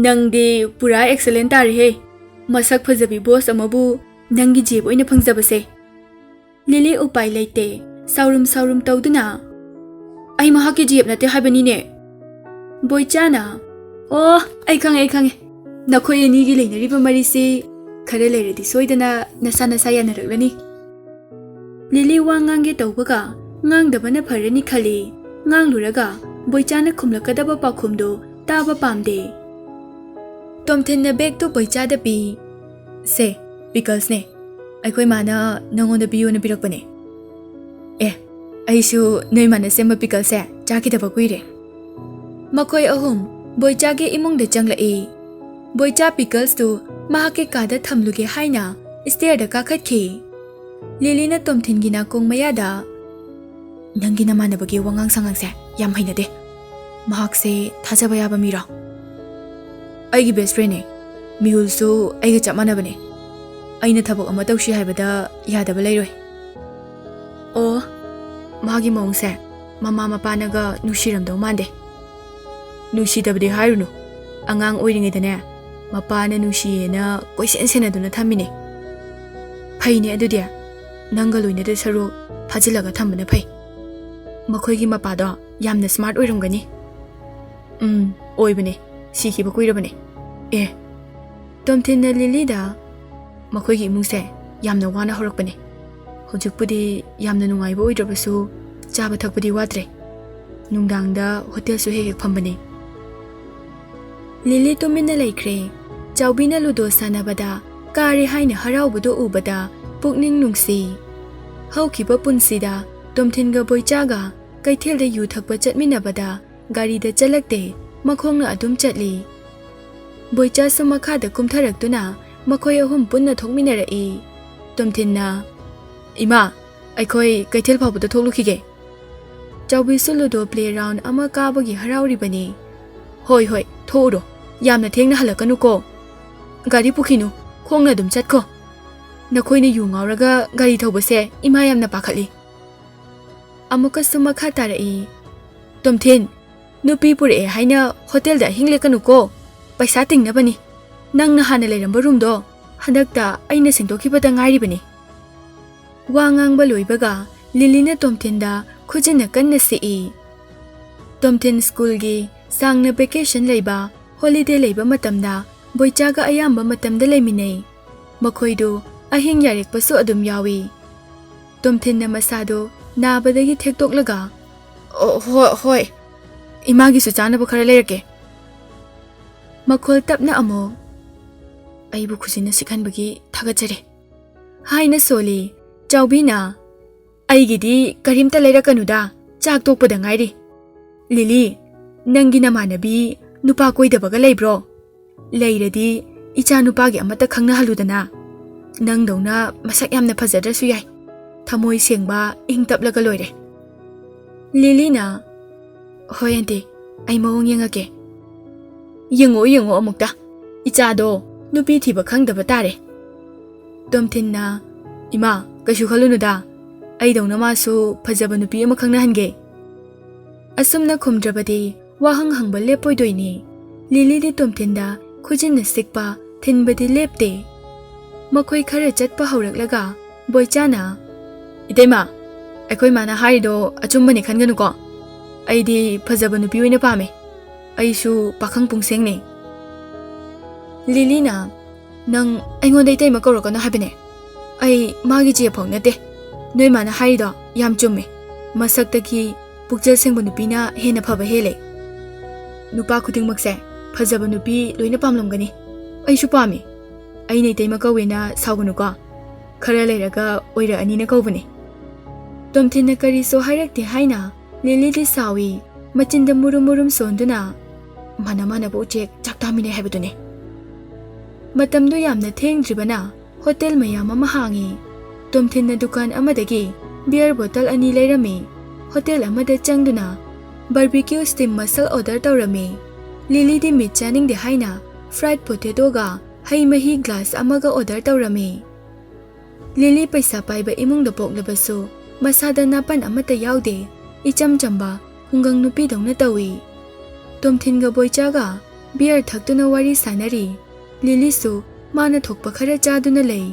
"ꯅꯪꯗꯤ ꯄꯨꯔꯥ ꯑꯦꯛꯁꯂꯦꯟ ꯇꯥꯔꯦꯍꯦ꯫ ꯃꯁꯛ ꯐꯖꯕꯤ ꯕꯣꯁ ꯑꯃꯕꯨ ꯅꯪꯒꯤ ꯖꯦꯞ ꯑꯣꯏꯅ ꯐꯪꯖꯕꯁꯦ꯫" ꯂꯤꯂꯤ ꯎꯄꯥꯏ ꯂꯩꯇꯦ꯫ ꯁꯥꯎꯔꯨꯝ ꯁꯥꯎꯔꯨꯝ ꯇꯧꯗꯨꯅ, "ꯑꯩ ꯃꯍꯥꯛꯀꯤ ꯖꯦꯞ ꯅꯠꯇꯦ ꯍꯥꯏꯕꯅꯤꯅꯦ꯫" ꯕꯣꯏꯆꯥꯅ, "ꯑꯣ, ꯑꯩ ꯈꯪꯉꯦ, ꯑꯩ ꯈꯪꯉꯦ꯫ ꯅꯈꯣꯏ ꯑꯅꯤꯒꯤ ꯂꯩꯅꯔꯤꯕ ꯃꯔꯤꯁꯤ ꯈꯔ ꯂꯩꯔꯗꯤ ꯁꯣꯏꯗꯅ ꯅꯁꯥ ꯅꯁꯥ ꯌꯥꯅꯔꯛꯂꯅꯤ꯫" ꯂꯤꯂꯤ ꯋꯥ ꯉꯥꯡꯒꯦ ꯇꯧꯕꯒ ꯉꯥꯡꯗꯕꯅ ꯐꯔꯅꯤ ꯈꯜꯂꯤ꯫ ꯉꯥꯡꯂꯨꯔꯒ ꯕꯣꯏꯆꯥꯅ ꯈꯨꯝꯂꯛꯀꯗꯕ ꯄꯥꯎꯈꯨꯝꯗꯨ ꯇꯥꯕ ꯄꯥꯝꯗꯦ꯫ ꯇꯣꯝꯊꯤꯟꯅ ꯕꯦꯒꯇꯨ ꯕꯣꯏꯆꯥꯗ ꯄꯤ꯫ "ꯁꯦ, ꯄꯤꯀꯜꯁꯅꯦ꯫ ꯑꯩꯈꯣꯏ ꯃꯥꯅ ꯅꯪꯉꯣꯟꯗ ꯄꯤꯌꯨꯅ ꯄꯤꯔꯛꯄꯅꯦ꯫" "ꯑꯦ, ꯑꯩꯁꯨ ꯅꯣꯏ ꯃꯥꯅ ꯁꯦꯝꯕ ꯄꯤꯀꯜꯁꯦ ꯆꯥꯈꯤꯗꯕ ꯀꯨꯏꯔꯦ꯫" ꯃꯈꯣꯏ ꯑꯍꯨꯝ ꯕꯣꯏꯆꯥꯒꯤ ꯏꯃꯨꯡꯗ ꯆꯪꯂꯛꯏ꯫ ꯕꯣꯏꯆꯥ ꯄꯤꯀꯜꯁꯇꯨ ꯃꯍꯥꯛꯀꯤ ꯀꯥꯗ ꯊꯝꯂꯨꯒꯦ ꯍꯥꯏꯅ ꯁ꯭ꯇꯦꯌꯔꯗ ꯀꯥꯈꯠꯈꯤ꯫ ꯂꯤꯂꯤꯅ ꯇꯣꯝꯊꯤꯟꯒꯤ ꯅꯥꯀꯣꯡ ꯃꯌꯥꯗ, "ꯅꯪꯒꯤ ꯅꯃꯥꯟꯅꯕꯒꯤ ꯋꯥꯉꯥꯡ ꯁꯉꯥꯡꯁꯦ ꯌꯥꯝ ꯍꯩꯅꯗꯦ꯫ ꯃꯍꯥꯛꯁꯦ ꯊꯥꯖꯕ ꯌꯥꯕ ꯃꯤꯔꯣ?" "ꯑꯩꯒꯤ ꯕꯦꯁ ꯐ꯭ꯔꯦꯟꯅꯦ꯫ ꯃꯤꯍꯨꯜꯁꯨ ꯑꯩꯒ ꯆꯞ ꯃꯥꯟꯅꯕꯅꯦ꯫ ꯑꯩꯅ ꯊꯕꯛ ꯑꯃ ꯇꯧꯁꯤ ꯍꯥꯏꯕꯗ ꯌꯥꯗꯕ ꯂꯩꯔꯣꯏ꯫" "ꯑꯣ, ꯃꯥꯒꯤ ꯃꯑꯣꯡꯁꯦ ꯃꯃꯥ ꯃꯄꯥꯅꯒ ꯅꯨꯡꯁꯤꯔꯝꯗꯧ ꯃꯥꯟꯗꯦ꯫" "ꯅꯨꯡꯁꯤꯗꯕꯗꯤ ꯍꯥꯏꯔꯨꯅꯨ꯫ ꯑꯉꯥꯡ ꯑꯣꯏꯔꯤꯉꯩꯗꯅꯦ, ꯃꯄꯥꯅ ꯅꯨꯡꯁꯤꯌꯦꯅ ꯀꯣꯏꯁꯦꯟ ꯁꯦꯟꯅꯗꯨꯅ ꯊꯝꯃꯤꯅꯦ꯫" "ꯐꯩꯅꯦ ꯑꯗꯨꯗꯤ꯫ ꯅꯪꯒ ꯂꯣꯏꯅꯗꯣꯏ ꯁꯔꯨꯛ ꯐꯥꯖꯤꯜꯂꯒ ꯊꯝꯕꯅ ꯐꯩ꯫ ꯃꯈꯣꯏꯒꯤ ꯃꯄꯥꯗꯣ ꯌꯥꯝꯅ ꯁ꯭ꯃꯥꯔꯠ ꯑꯣꯏꯔꯝꯒꯅꯤ꯫" "ꯎꯝ, ꯑꯣꯏꯕꯅꯦ꯫ ꯁꯤꯈꯤꯕ ꯀꯨꯏꯔꯕꯅꯦ꯫" ꯑꯦ, ꯇꯣꯝꯊꯤꯟꯅ ꯂꯤꯂꯤꯗ, "ꯃꯈꯣꯏꯒꯤ ꯏꯃꯨꯡꯁꯦ ꯌꯥꯝꯅ ꯋꯥꯅ ꯍꯧꯔꯛꯄꯅꯦ꯫ ꯍꯧꯖꯤꯛꯄꯨꯗꯤ ꯌꯥꯝꯅ ꯅꯨꯡꯉꯥꯏꯕ ꯑꯣꯏꯗ꯭ꯔꯕꯁꯨ ꯆꯥꯕ ꯊꯛꯄꯗꯤ ꯋꯥꯠꯇ꯭ꯔꯦ꯫ ꯅꯨꯡꯗꯥꯡꯗ ꯍꯣꯇꯦꯜꯁꯨ ꯍꯦꯛ ꯍꯦꯛ ꯐꯝꯕꯅꯦ꯫" ꯂꯤꯂꯤ ꯇꯨꯃꯤꯟꯅ ꯂꯩꯈ꯭ꯔꯦ꯫ ꯆꯥꯎꯕꯤꯅ ꯂꯨꯗꯣ ꯁꯥꯟꯅꯕꯗ ꯀꯥꯔꯦ ꯍꯥꯏꯅ ꯍꯔꯥꯎꯕꯗꯣ ꯎꯕꯗ ꯄꯨꯛꯅꯤꯡ ꯅꯨꯡꯁꯤ꯫ ꯍꯧꯈꯤꯕ ꯄꯨꯟꯁꯤꯗ ꯇꯣꯝꯊꯤꯟꯒ ꯕꯣꯏꯆꯥꯒ ꯀꯩꯊꯦꯜꯗ ꯌꯨ ꯊꯛꯄ ꯆꯠꯃꯤꯟꯅꯕꯗ ꯒꯥꯔꯤꯗ ꯆꯠꯂꯛꯇꯦ, ꯃꯈꯣꯡꯅ ꯑꯗꯨꯝ ꯆꯠꯂꯤ꯫ ꯕꯣꯏꯆꯥꯁꯨ ꯃꯈꯥꯗ ꯀꯨꯝꯊꯔꯛꯇꯨꯅ ꯃꯈꯣꯏ ꯑꯍꯨꯝ ꯄꯨꯟꯅ ꯊꯣꯛꯃꯤꯟꯅꯔꯛꯏ꯫ ꯇꯣꯝꯊꯤꯟꯅ, "ꯏꯃꯥ, ꯑꯩꯈꯣꯏ ꯀꯩꯊꯦꯜ ꯐꯥꯎꯕꯗ ꯊꯣꯛꯂꯨꯈꯤꯒꯦ꯫" ꯆꯥꯎꯕꯤꯁꯨ ꯂꯨꯗꯣ ꯄ꯭ꯂꯦ ꯔꯥꯎꯟ ꯑꯃ ꯀꯥꯕꯒꯤ ꯍꯔꯥꯎꯔꯤꯕꯅꯤ꯫ "ꯍꯣꯏ, ꯍꯣꯏ, ꯊꯣꯛꯎꯔꯣ꯫ ꯌꯥꯝꯅ ꯊꯦꯡꯅ ꯍꯜꯂꯛꯀꯅꯨꯀꯣ꯫ ꯒꯥꯔꯤ ꯄꯨꯈꯤꯅꯨ, ꯈꯣꯡꯅ ꯑꯗꯨꯝ ꯆꯠꯈꯣ꯫ ꯅꯈꯣꯏꯅ ꯌꯨ ꯉꯥꯎꯔꯒ ꯒꯥꯔꯤ ꯊꯧꯕꯁꯦ ꯏꯃꯥ ꯌꯥꯝꯅ ꯄꯥꯈꯠꯂꯤ꯫" ꯑꯃꯨꯛꯀꯁꯨ ꯃꯈꯥ ꯇꯥꯔꯛꯏ꯫ "ꯇꯣꯝꯊꯤꯟ, ꯅꯨꯄꯤ ꯄꯨꯔꯛꯑꯦ ꯍꯥꯏꯅ ꯍꯣꯇꯦꯜꯗ ꯑꯍꯤꯡ ꯂꯦꯛꯀꯅꯨꯀꯣ꯫ ꯄꯩꯁꯥ ꯇꯤꯡꯅꯕꯅꯤ꯫ ꯅꯪꯅ ꯍꯥꯟꯅ ꯂꯩꯔꯝꯕ ꯔꯨꯝꯗꯣ ꯍꯟꯗꯛꯇ ꯑꯩꯅ ꯁꯦꯡꯗꯣꯛꯈꯤꯕꯗ ꯉꯥꯏꯔꯤꯕꯅꯤ꯫" ꯋꯥ ꯉꯥꯡꯕ ꯂꯣꯏꯕꯒ ꯂꯤꯂꯤꯅ ꯇꯣꯝꯊꯤꯟꯗ ꯈꯨꯖꯤꯟꯅ ꯀꯟꯅ ꯁꯤꯛꯏ꯫ ꯇꯣꯝꯊꯤꯟ ꯁ꯭ꯀꯨꯜꯒꯤ ꯁꯥꯡꯅ ꯚꯦꯀꯦꯁꯟ ꯂꯩꯕ, ꯍꯣꯂꯤꯗꯦ ꯂꯩꯕ ꯃꯇꯝꯗ ꯕꯣꯏꯆꯥꯒ ꯑꯌꯥꯝꯕ ꯃꯇꯝꯗ ꯂꯩꯃꯤꯟꯅꯩ꯫ ꯃꯈꯣꯏꯗꯨ ꯑꯍꯤꯡ ꯌꯥꯔꯦꯛꯄꯁꯨ ꯑꯗꯨꯝ ꯌꯥꯎꯏ꯫ ꯇꯣꯝꯊꯤꯟꯅ ꯃꯁꯥꯗꯨ ꯅꯥꯕꯗꯒꯤ ꯊꯦꯛꯇꯣꯛꯂꯒ, "ꯑꯣ, ꯍꯣꯏ, ꯍꯣꯏ꯫ ꯏꯃꯥꯒꯤꯁꯨ ꯆꯥꯅꯕ ꯈꯔ ꯂꯩꯔꯛꯀꯦ꯫" ꯃꯈꯣꯜ ꯇꯞꯅ ꯑꯃꯨꯛ, "ꯑꯩꯕꯨ ꯈꯨꯖꯤꯟꯅ ꯁꯤꯛꯍꯟꯕꯒꯤ ꯊꯥꯒꯠꯆꯔꯤ" ꯍꯥꯏꯅ ꯁꯣꯜꯂꯤ꯫ ꯆꯥꯎꯕꯤꯅ, "ꯑꯩꯒꯤꯗꯤ ꯀꯔꯤꯝꯇ ꯂꯩꯔꯛꯀꯅꯨꯗ, ꯆꯥꯛ ꯇꯣꯛꯄꯗ ꯉꯥꯏꯔꯤ꯫ ꯂꯤꯂꯤ, ꯅꯪꯒꯤ ꯅꯃꯥꯟꯅꯕꯤ ꯅꯨꯄꯥ ꯀꯣꯏꯗꯕꯒ ꯂꯩꯕ꯭ꯔꯣ? ꯂꯩꯔꯗꯤ ꯏꯆꯥ ꯅꯨꯄꯥꯒꯤ ꯑꯃꯠꯇ ꯈꯪꯅꯍꯜꯂꯨꯗꯅ꯫ ꯅꯪꯗꯧꯅ ꯃꯁꯛ ꯌꯥꯝꯅ ꯐꯖꯗ꯭ꯔꯁꯨ ꯌꯥꯏ꯫ ꯊꯃꯣꯏ ꯁꯦꯡꯕ, ꯏꯪ ꯇꯞꯂꯒ ꯂꯣꯏꯔꯦ꯫" ꯂꯤꯂꯤꯅ, "ꯍꯣꯏ ꯑꯟꯇꯤ, ꯑꯩ ꯃꯑꯣꯡ ꯌꯦꯡꯉꯛꯀꯦ꯫" "ꯌꯦꯡꯉꯣ, ꯌꯦꯡꯉꯣ ꯑꯃꯨꯛꯇ꯫ ꯏꯆꯥꯗꯣ ꯅꯨꯄꯤ ꯊꯤꯕ ꯈꯪꯗꯕ ꯇꯥꯔꯦ꯫" ꯇꯣꯝꯊꯤꯟꯅ, "ꯏꯃꯥ, ꯀꯩꯁꯨ ꯈꯜꯂꯨꯅꯨꯗ꯫ ꯑꯩꯗꯧꯅ ꯃꯥꯁꯨ ꯐꯖꯕ ꯅꯨꯄꯤ ꯑꯃ ꯈꯪꯅꯍꯟꯒꯦ꯫" ꯑꯁꯨꯝꯅ ꯈꯨꯝꯗ꯭ꯔꯕꯗꯤ ꯋꯥꯍꯪ ꯍꯪꯕ ꯂꯦꯞꯄꯣꯏꯗꯣꯏꯅꯤ꯫ ꯂꯤꯂꯤꯗꯤ ꯇꯣꯝꯊꯤꯟꯗ ꯈꯨꯖꯤꯟꯅ ꯁꯤꯛꯄ ꯊꯤꯟꯕꯗꯤ ꯂꯦꯞꯇꯦ꯫ ꯃꯈꯣꯏ ꯈꯔ ꯆꯠꯄ ꯍꯧꯔꯛꯂꯒ ꯕꯣꯏꯆꯥꯅ, "ꯏꯇꯩꯃ, ꯑꯩꯈꯣꯏ ꯃꯥꯅ ꯍꯥꯏꯔꯤꯗꯣ ꯑꯆꯨꯝꯕꯅꯤ ꯈꯟꯒꯅꯨꯀꯣ꯫ ꯑꯩꯗꯤ ꯐꯖꯕ ꯅꯨꯄꯤ ꯑꯣꯏꯅ ꯄꯥꯝꯃꯦ꯫ ꯑꯩꯁꯨ ꯄꯥꯈꯪ ꯄꯨꯡꯁꯦꯡꯅꯦ꯫" ꯂꯤꯂꯤꯅ, "ꯅꯪ ꯑꯩꯉꯣꯟꯗ ꯏꯇꯩꯃ ꯀꯧꯔꯛꯀꯅꯣ ꯍꯥꯏꯕꯅꯦ꯫ ꯑꯩ ꯃꯥꯒꯤ ꯆꯦ ꯐꯥꯎ ꯅꯠꯇꯦ꯫ ꯅꯣꯏ ꯃꯥꯅ ꯍꯥꯏꯔꯤꯗꯣ ꯌꯥꯝ ꯆꯨꯝꯃꯦ꯫ ꯃꯁꯛꯇꯒꯤ ꯄꯨꯛꯆꯦꯜ ꯁꯦꯡꯕ ꯅꯨꯄꯤꯅ ꯍꯦꯟꯅ ꯐꯕ ꯍꯦꯜꯂꯦ꯫ ꯅꯨꯄꯥ ꯈꯨꯗꯤꯡꯃꯛꯁꯦ ꯐꯖꯕ ꯅꯨꯄꯤ ꯂꯣꯏꯅ ꯄꯥꯝꯂꯝꯒꯅꯤ꯫ ꯑꯩꯁꯨ ꯄꯥꯝꯃꯤ꯫ ꯑꯩꯅ ꯏꯇꯩꯃ ꯀꯧꯋꯦꯅ ꯁꯥꯎꯒꯅꯨꯀꯣ꯫ ꯈꯔ ꯂꯩꯔꯒ ꯑꯣꯏꯔꯛꯑꯅꯤꯅ ꯀꯧꯕꯅꯦ꯫" ꯇꯣꯝꯊꯤꯟꯅ ꯀꯔꯤꯁꯨ ꯍꯥꯏꯔꯛꯇꯦ ꯍꯥꯏꯅ ꯂꯤꯂꯤꯗꯤ ꯁꯥꯎꯏ꯫ ꯃꯆꯤꯟꯗ ꯃꯨꯔꯨꯝ ꯃꯨꯔꯨꯝ ꯁꯣꯟꯗꯨꯅ, "ꯃꯥꯟꯅ ꯃꯥꯟꯅꯕ ꯎꯆꯦꯛ ꯆꯥꯛ ꯇꯥꯃꯤꯟꯅꯩ ꯍꯥꯏꯕꯗꯨꯅꯤ꯫" ꯃꯇꯝꯗꯨ ꯌꯥꯝꯅ ꯊꯦꯡꯗ꯭ꯔꯤꯕꯅ ꯍꯣꯇꯦꯜ ꯃꯌꯥꯝ ꯑꯃ ꯍꯥꯡꯏ꯫ ꯇꯣꯝꯊꯤꯟꯅ ꯗꯨꯀꯥꯟ ꯑꯃꯗꯒꯤ ꯕꯤꯌꯔ ꯕꯣꯇꯜ ꯑꯅꯤ ꯂꯩꯔꯝꯃꯤ꯫ ꯍꯣꯇꯦꯜ ꯑꯃꯗ ꯆꯪꯗꯨꯅ ꯕꯥꯔꯕꯤꯀ꯭ꯌꯨ ꯁ꯭ꯇꯤꯝ ꯃꯁꯜ ꯑꯣꯔꯗꯔ ꯇꯧꯔꯝꯃꯤ꯫ ꯂꯤꯂꯤꯗꯤ ꯃꯤꯠ ꯆꯥꯅꯤꯡꯗꯦ ꯍꯥꯏꯅ ꯐ꯭ꯔꯥꯏꯗ ꯄꯣꯇꯦꯇꯣꯒ ꯍꯩ ꯃꯍꯤ ꯒ꯭ꯂꯥꯁ ꯑꯃꯒ ꯑꯣꯔꯗꯔ ꯇꯧꯔꯝꯃꯤ꯫ ꯂꯤꯂꯤ ꯄꯩꯁꯥ ꯄꯥꯏꯕ ꯏꯃꯨꯡꯗ ꯄꯣꯛꯂꯕꯁꯨ ꯃꯁꯥꯗ ꯅꯥꯄꯟ ꯑꯃꯠꯇ ꯌꯥꯎꯗꯦ꯫ ꯏꯆꯝ ꯆꯝꯕ ꯈꯨꯡꯒꯪ ꯅꯨꯄꯤꯗꯧꯅ ꯇꯧꯏ꯫ ꯇꯣꯝꯊꯤꯟꯒ ꯕꯣꯏꯆꯥꯒ ꯕꯤꯌꯔ ꯊꯛꯇꯨꯅ ꯋꯥꯔꯤ ꯁꯥꯟꯅꯔꯤ꯫ ꯂꯤꯂꯤꯁꯨ ꯃꯥꯅ ꯊꯣꯛꯄ ꯈꯔ ꯆꯥꯗꯨꯅ ꯂꯩ꯫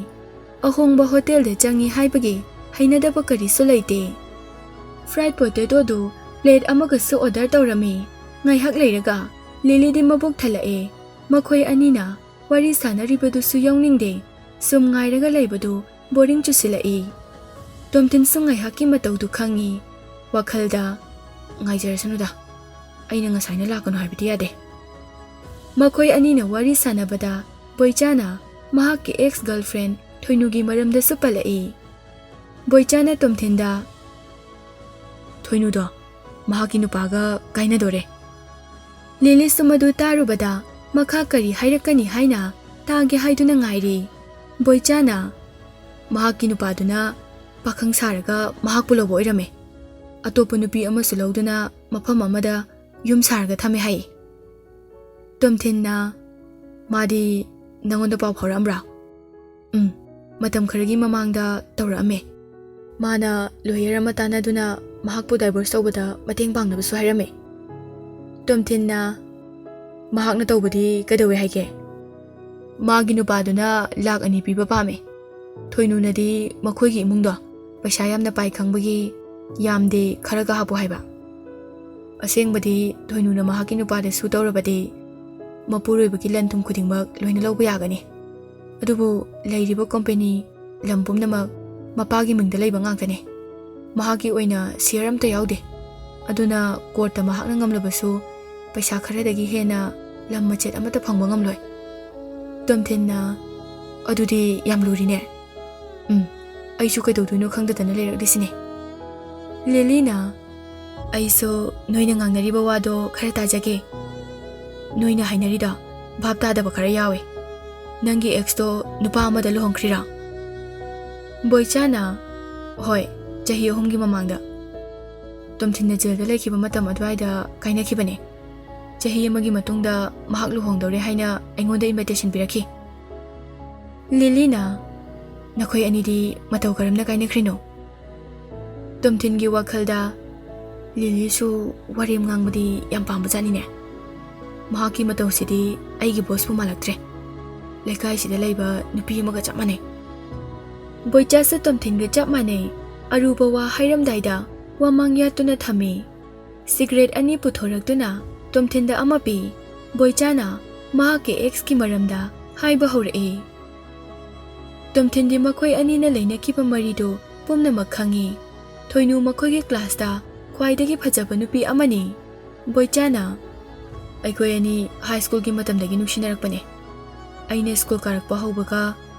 ꯑꯍꯣꯡꯕ ꯍꯣꯇꯦꯜꯗ ꯆꯪꯉꯤ ꯍꯥꯏꯕꯒꯤ ꯍꯩꯅꯗꯕ ꯀꯔꯤꯁꯨ ꯂꯩꯇꯦ꯫ ꯐ꯭ꯔꯥꯏꯗ ꯄꯣꯇꯦꯇꯣꯗꯨ ꯄ꯭ꯂꯦꯠ ꯑꯃꯒꯁꯨ ꯑꯣꯔꯗꯔ ꯇꯧꯔꯝꯃꯤ꯫ ꯉꯥꯏꯍꯥꯛ ꯂꯩꯔꯒ ꯂꯤꯂꯤꯗꯤ ꯃꯕꯨꯛ ꯊꯜꯂꯛꯑꯦ꯫ ꯃꯈꯣꯏ ꯑꯅꯤꯅ ꯋꯥꯔꯤ ꯁꯥꯟꯅꯔꯤꯕꯗꯨꯁꯨ ꯌꯥꯎꯅꯤꯡꯗꯦ꯫ ꯁꯨꯝ ꯉꯥꯏꯔꯒ ꯂꯩꯕꯗꯨ ꯕꯣꯔꯤꯡ ꯆꯨꯁꯤꯜꯂꯛꯏ꯫ ꯇꯣꯝꯊꯤꯟꯁꯨ ꯉꯥꯏꯍꯥꯛꯀꯤ ꯃꯇꯧꯗꯨ ꯈꯪꯏ꯫ ꯋꯥꯈꯜꯗ, "ꯉꯥꯏꯖꯔꯁꯅꯨꯗ, ꯑꯩꯅ ꯉꯁꯥꯏꯅ ꯂꯥꯛꯀꯅꯨ ꯍꯥꯏꯕꯗꯤ ꯌꯥꯗꯦ꯫" ꯃꯈꯣꯏ ꯑꯅꯤꯅ ꯋꯥꯔꯤ ꯁꯥꯟꯅꯕꯗ ꯕꯣꯏꯆꯥꯅ ꯃꯍꯥꯛꯀꯤ ꯑꯦꯛꯁ ꯒꯔꯜꯐ꯭ꯔꯦꯟ ꯊꯣꯏꯅꯨꯒꯤ ꯃꯔꯝꯗꯁꯨ ꯄꯜꯂꯛꯏ꯫ ꯕꯣꯏꯆꯥꯅ ꯇꯣꯝꯊꯤꯟꯗ, "ꯊꯣꯏꯅꯨꯗꯣ ꯃꯍꯥꯛꯀꯤ ꯅꯨꯄꯥꯒ ꯀꯥꯏꯅꯗꯣꯔꯦ꯫" ꯂꯤꯂꯤꯁꯨ ꯃꯗꯨ ꯇꯥꯔꯨꯕꯗ ꯃꯈꯥ ꯀꯔꯤ ꯍꯥꯏꯔꯛꯀꯅꯤ ꯍꯥꯏꯅ ꯇꯥꯒꯦ ꯍꯥꯏꯗꯨꯅ ꯉꯥꯏꯔꯤ꯫ ꯕꯣꯏꯆꯥꯅ, "ꯃꯍꯥꯛꯀꯤ ꯅꯨꯄꯥꯗꯨꯅ ꯄꯥꯈꯪ ꯁꯥꯔꯒ ꯃꯍꯥꯛꯄꯨ ꯂꯧꯕ ꯑꯣꯏꯔꯝꯃꯦ꯫ ꯑꯇꯣꯞꯄ ꯅꯨꯄꯤ ꯑꯃꯁꯨ ꯂꯧꯗꯨꯅ ꯃꯐꯝ ꯑꯃꯗ ꯌꯨꯝ ꯁꯥꯔꯒ ꯊꯝꯃꯦ ꯍꯥꯏ꯫" ꯇꯣꯝꯊꯤꯟꯅ, "ꯃꯥꯗꯤ ꯅꯪꯉꯣꯟꯗ ꯄꯥꯎ ꯐꯥꯎꯔꯛꯑꯝꯕ꯭ꯔꯥ?" "ꯎꯝ, ꯃꯇꯝ ꯈꯔꯒꯤ ꯃꯃꯥꯡꯗ ꯇꯧꯔꯛꯑꯝꯃꯦ꯫ ꯃꯥꯅ ꯂꯣꯌꯔ ꯑꯃ ꯇꯥꯟꯅꯗꯨꯅ ꯃꯍꯥꯛꯄꯨ ꯗꯥꯏꯚꯣꯔꯁ ꯇꯧꯕꯗ ꯃꯇꯦꯡ ꯄꯥꯡꯅꯕꯁꯨ ꯍꯥꯏꯔꯝꯃꯦ꯫" ꯇꯣꯝꯊꯤꯟꯅ, "ꯃꯍꯥꯛꯅ ꯇꯧꯕꯗꯤ ꯀꯩꯗꯧꯋꯦ ꯍꯥꯏꯒꯦ?" "ꯃꯥꯒꯤ ꯅꯨꯄꯥꯗꯨꯅ ꯂꯥꯛ ꯑꯅꯤ ꯄꯤꯕ ꯄꯥꯝꯃꯦ꯫ ꯊꯣꯏꯅꯨꯅꯗꯤ ꯃꯈꯣꯏꯒꯤ ꯏꯃꯨꯡꯗꯣ ꯄꯩꯁꯥ ꯌꯥꯝꯅ ꯄꯥꯏ ꯈꯪꯕꯒꯤ ꯌꯥꯝꯗꯦ, ꯈꯔꯒ ꯍꯥꯞꯄꯣ ꯍꯥꯏꯕ꯫ ꯑꯁꯦꯡꯕꯗꯤ ꯊꯣꯏꯅꯨꯅ ꯃꯍꯥꯛꯀꯤ ꯅꯨꯄꯥꯗ ꯁꯨ ꯇꯧꯔꯕꯗꯤ ꯃꯄꯨꯔꯣꯏꯕꯒꯤ ꯂꯟ ꯊꯨꯝ ꯈꯨꯗꯤꯡꯃꯛ ꯂꯣꯏꯅ ꯂꯧꯕ ꯌꯥꯒꯅꯤ꯫ ꯑꯗꯨꯕꯨ ꯂꯩꯔꯤꯕ ꯀꯣꯝꯄꯦꯅꯤ, ꯂꯝ ꯄꯨꯝꯅꯃꯛ ꯃꯄꯥꯒꯤ ꯃꯤꯡꯗ ꯂꯩꯕ ꯉꯥꯛꯇꯅꯤ꯫ ꯃꯍꯥꯛꯀꯤ ꯑꯣꯏꯅ ꯁꯤꯌꯔ ꯑꯃꯠꯇ ꯌꯥꯎꯗꯦ꯫ ꯑꯗꯨꯅ ꯀꯣꯔꯠꯇ ꯃꯍꯥꯛꯅ ꯉꯝꯂꯕꯁꯨ ꯄꯩꯁꯥ ꯈꯔꯗꯒꯤ ꯍꯦꯟꯅ ꯂꯝ ꯃꯆꯦꯠ ꯑꯃꯠꯇ ꯐꯪꯕ ꯉꯝꯂꯣꯏ꯫ ꯇꯣꯝꯊꯤꯟꯅ, "ꯑꯗꯨꯗꯤ ꯌꯥꯝ ꯂꯨꯔꯤꯅꯦ꯫ ꯎꯝ, ꯑꯩꯁꯨ ꯀꯩꯗꯧꯗꯣꯏꯅꯣ ꯈꯪꯗꯗꯅ ꯂꯩꯔꯛꯂꯤꯁꯤꯅꯦ꯫" ꯂꯤꯂꯤꯅ, "ꯑꯩꯁꯨ ꯅꯣꯏꯅ ꯉꯥꯡꯅꯔꯤꯕ ꯋꯥꯗꯣ ꯈꯔ ꯇꯥꯖꯒꯦ꯫ ꯅꯣꯏꯅ ꯍꯥꯏꯅꯔꯤꯗꯣ ꯚꯥꯞ ꯇꯥꯗꯕ ꯈꯔ ꯌꯥꯎꯋꯦ꯫ ꯅꯪꯒꯤ ꯑꯦꯛꯁꯇꯣ ꯅꯨꯄꯥ ꯑꯃꯗ ꯂꯨꯍꯣꯡꯈ꯭ꯔꯤꯔꯥ?" ꯕꯣꯏꯆꯥꯅ, "ꯍꯣꯏ, ꯆꯍꯤ ꯑꯍꯨꯝꯒꯤ ꯃꯃꯥꯡꯗ꯫ ꯇꯣꯝꯊꯤꯟꯅ ꯖꯦꯜꯗ ꯂꯩꯈꯤꯕ ꯃꯇꯝ ꯑꯗꯨꯋꯥꯏꯗ ꯀꯥꯏꯅꯈꯤꯕꯅꯦ꯫ ꯆꯍꯤ ꯑꯃꯒꯤ ꯃꯇꯨꯡꯗ ꯃꯍꯥꯛ ꯂꯨꯍꯣꯡꯗꯧꯔꯦ ꯍꯥꯏꯅ ꯑꯩꯉꯣꯟꯗ ꯏꯟꯚꯥꯏꯇꯦꯁꯟ ꯄꯤꯔꯛꯈꯤ꯫" ꯂꯤꯂꯤꯅ, "ꯅꯈꯣꯏ ꯑꯅꯤꯗꯤ ꯃꯇꯧ ꯀꯔꯝꯅ ꯀꯥꯏꯅꯈ꯭ꯔꯤꯅꯣ?" ꯇꯣꯝꯊꯤꯟꯒꯤ ꯋꯥꯈꯜꯗ, "ꯂꯤꯂꯤꯁꯨ ꯋꯥꯔꯦꯝ ꯉꯥꯡꯕꯗꯤ ꯌꯥꯝ ꯄꯥꯝꯕꯖꯥꯠꯅꯤꯅꯦ꯫ ꯃꯍꯥꯛꯀꯤ ꯃꯇꯧꯁꯤꯗꯤ ꯑꯩꯒꯤ ꯕꯣꯁꯄꯨ ꯃꯥꯜꯂꯛꯇ꯭ꯔꯦ꯫ ꯂꯩꯀꯥꯏꯁꯤꯗ ꯂꯩꯕ ꯅꯨꯄꯤ ꯑꯃꯒ ꯆꯞ ꯃꯥꯟꯅꯩ꯫" ꯕꯣꯏꯆꯥꯁꯨ ꯇꯣꯝꯊꯤꯟꯒ ꯆꯞ ꯃꯥꯟꯅꯩ꯫ ꯑꯔꯨꯕ ꯋꯥ ꯍꯥꯏꯔꯝꯗꯥꯏꯗ ꯋꯥꯃꯥꯡ ꯌꯥꯠꯇꯨꯅ ꯊꯝꯃꯤ꯫ ꯁꯤꯒꯔꯦꯠ ꯑꯅꯤ ꯄꯨꯊꯣꯔꯛꯇꯨꯅ ꯇꯣꯝꯊꯤꯟꯗ ꯑꯃ ꯄꯤ꯫ ꯕꯣꯏꯆꯥꯅ ꯃꯍꯥꯛꯀꯤ ꯑꯦꯛꯁꯀꯤ ꯃꯔꯝꯗ ꯍꯥꯏꯕ ꯍꯧꯔꯛꯏ꯫ ꯇꯣꯝꯊꯤꯟꯗꯤ ꯃꯈꯣꯏ ꯑꯅꯤꯅ ꯂꯩꯅꯈꯤꯕ ꯃꯔꯤꯗꯨ ꯄꯨꯝꯅꯃꯛ ꯈꯪꯏ꯫ ꯊꯣꯏꯅꯨ ꯃꯈꯣꯏꯒꯤ ꯀ꯭ꯂꯥꯁꯇ ꯈ꯭ꯋꯥꯏꯗꯒꯤ ꯐꯖꯕ ꯅꯨꯄꯤ ꯑꯃꯅꯤ꯫ ꯕꯣꯏꯆꯥꯅ, "ꯑꯩꯈꯣꯏ ꯑꯅꯤ ꯍꯥꯏ ꯁ꯭ꯀꯨꯜꯒꯤ ꯃꯇꯝꯗꯒꯤ ꯅꯨꯡꯁꯤꯅꯔꯛꯄꯅꯦ꯫ ꯑꯩꯅ ꯁ꯭ꯀꯨꯜ ꯀꯥꯔꯛꯄ ꯍꯧꯕꯒ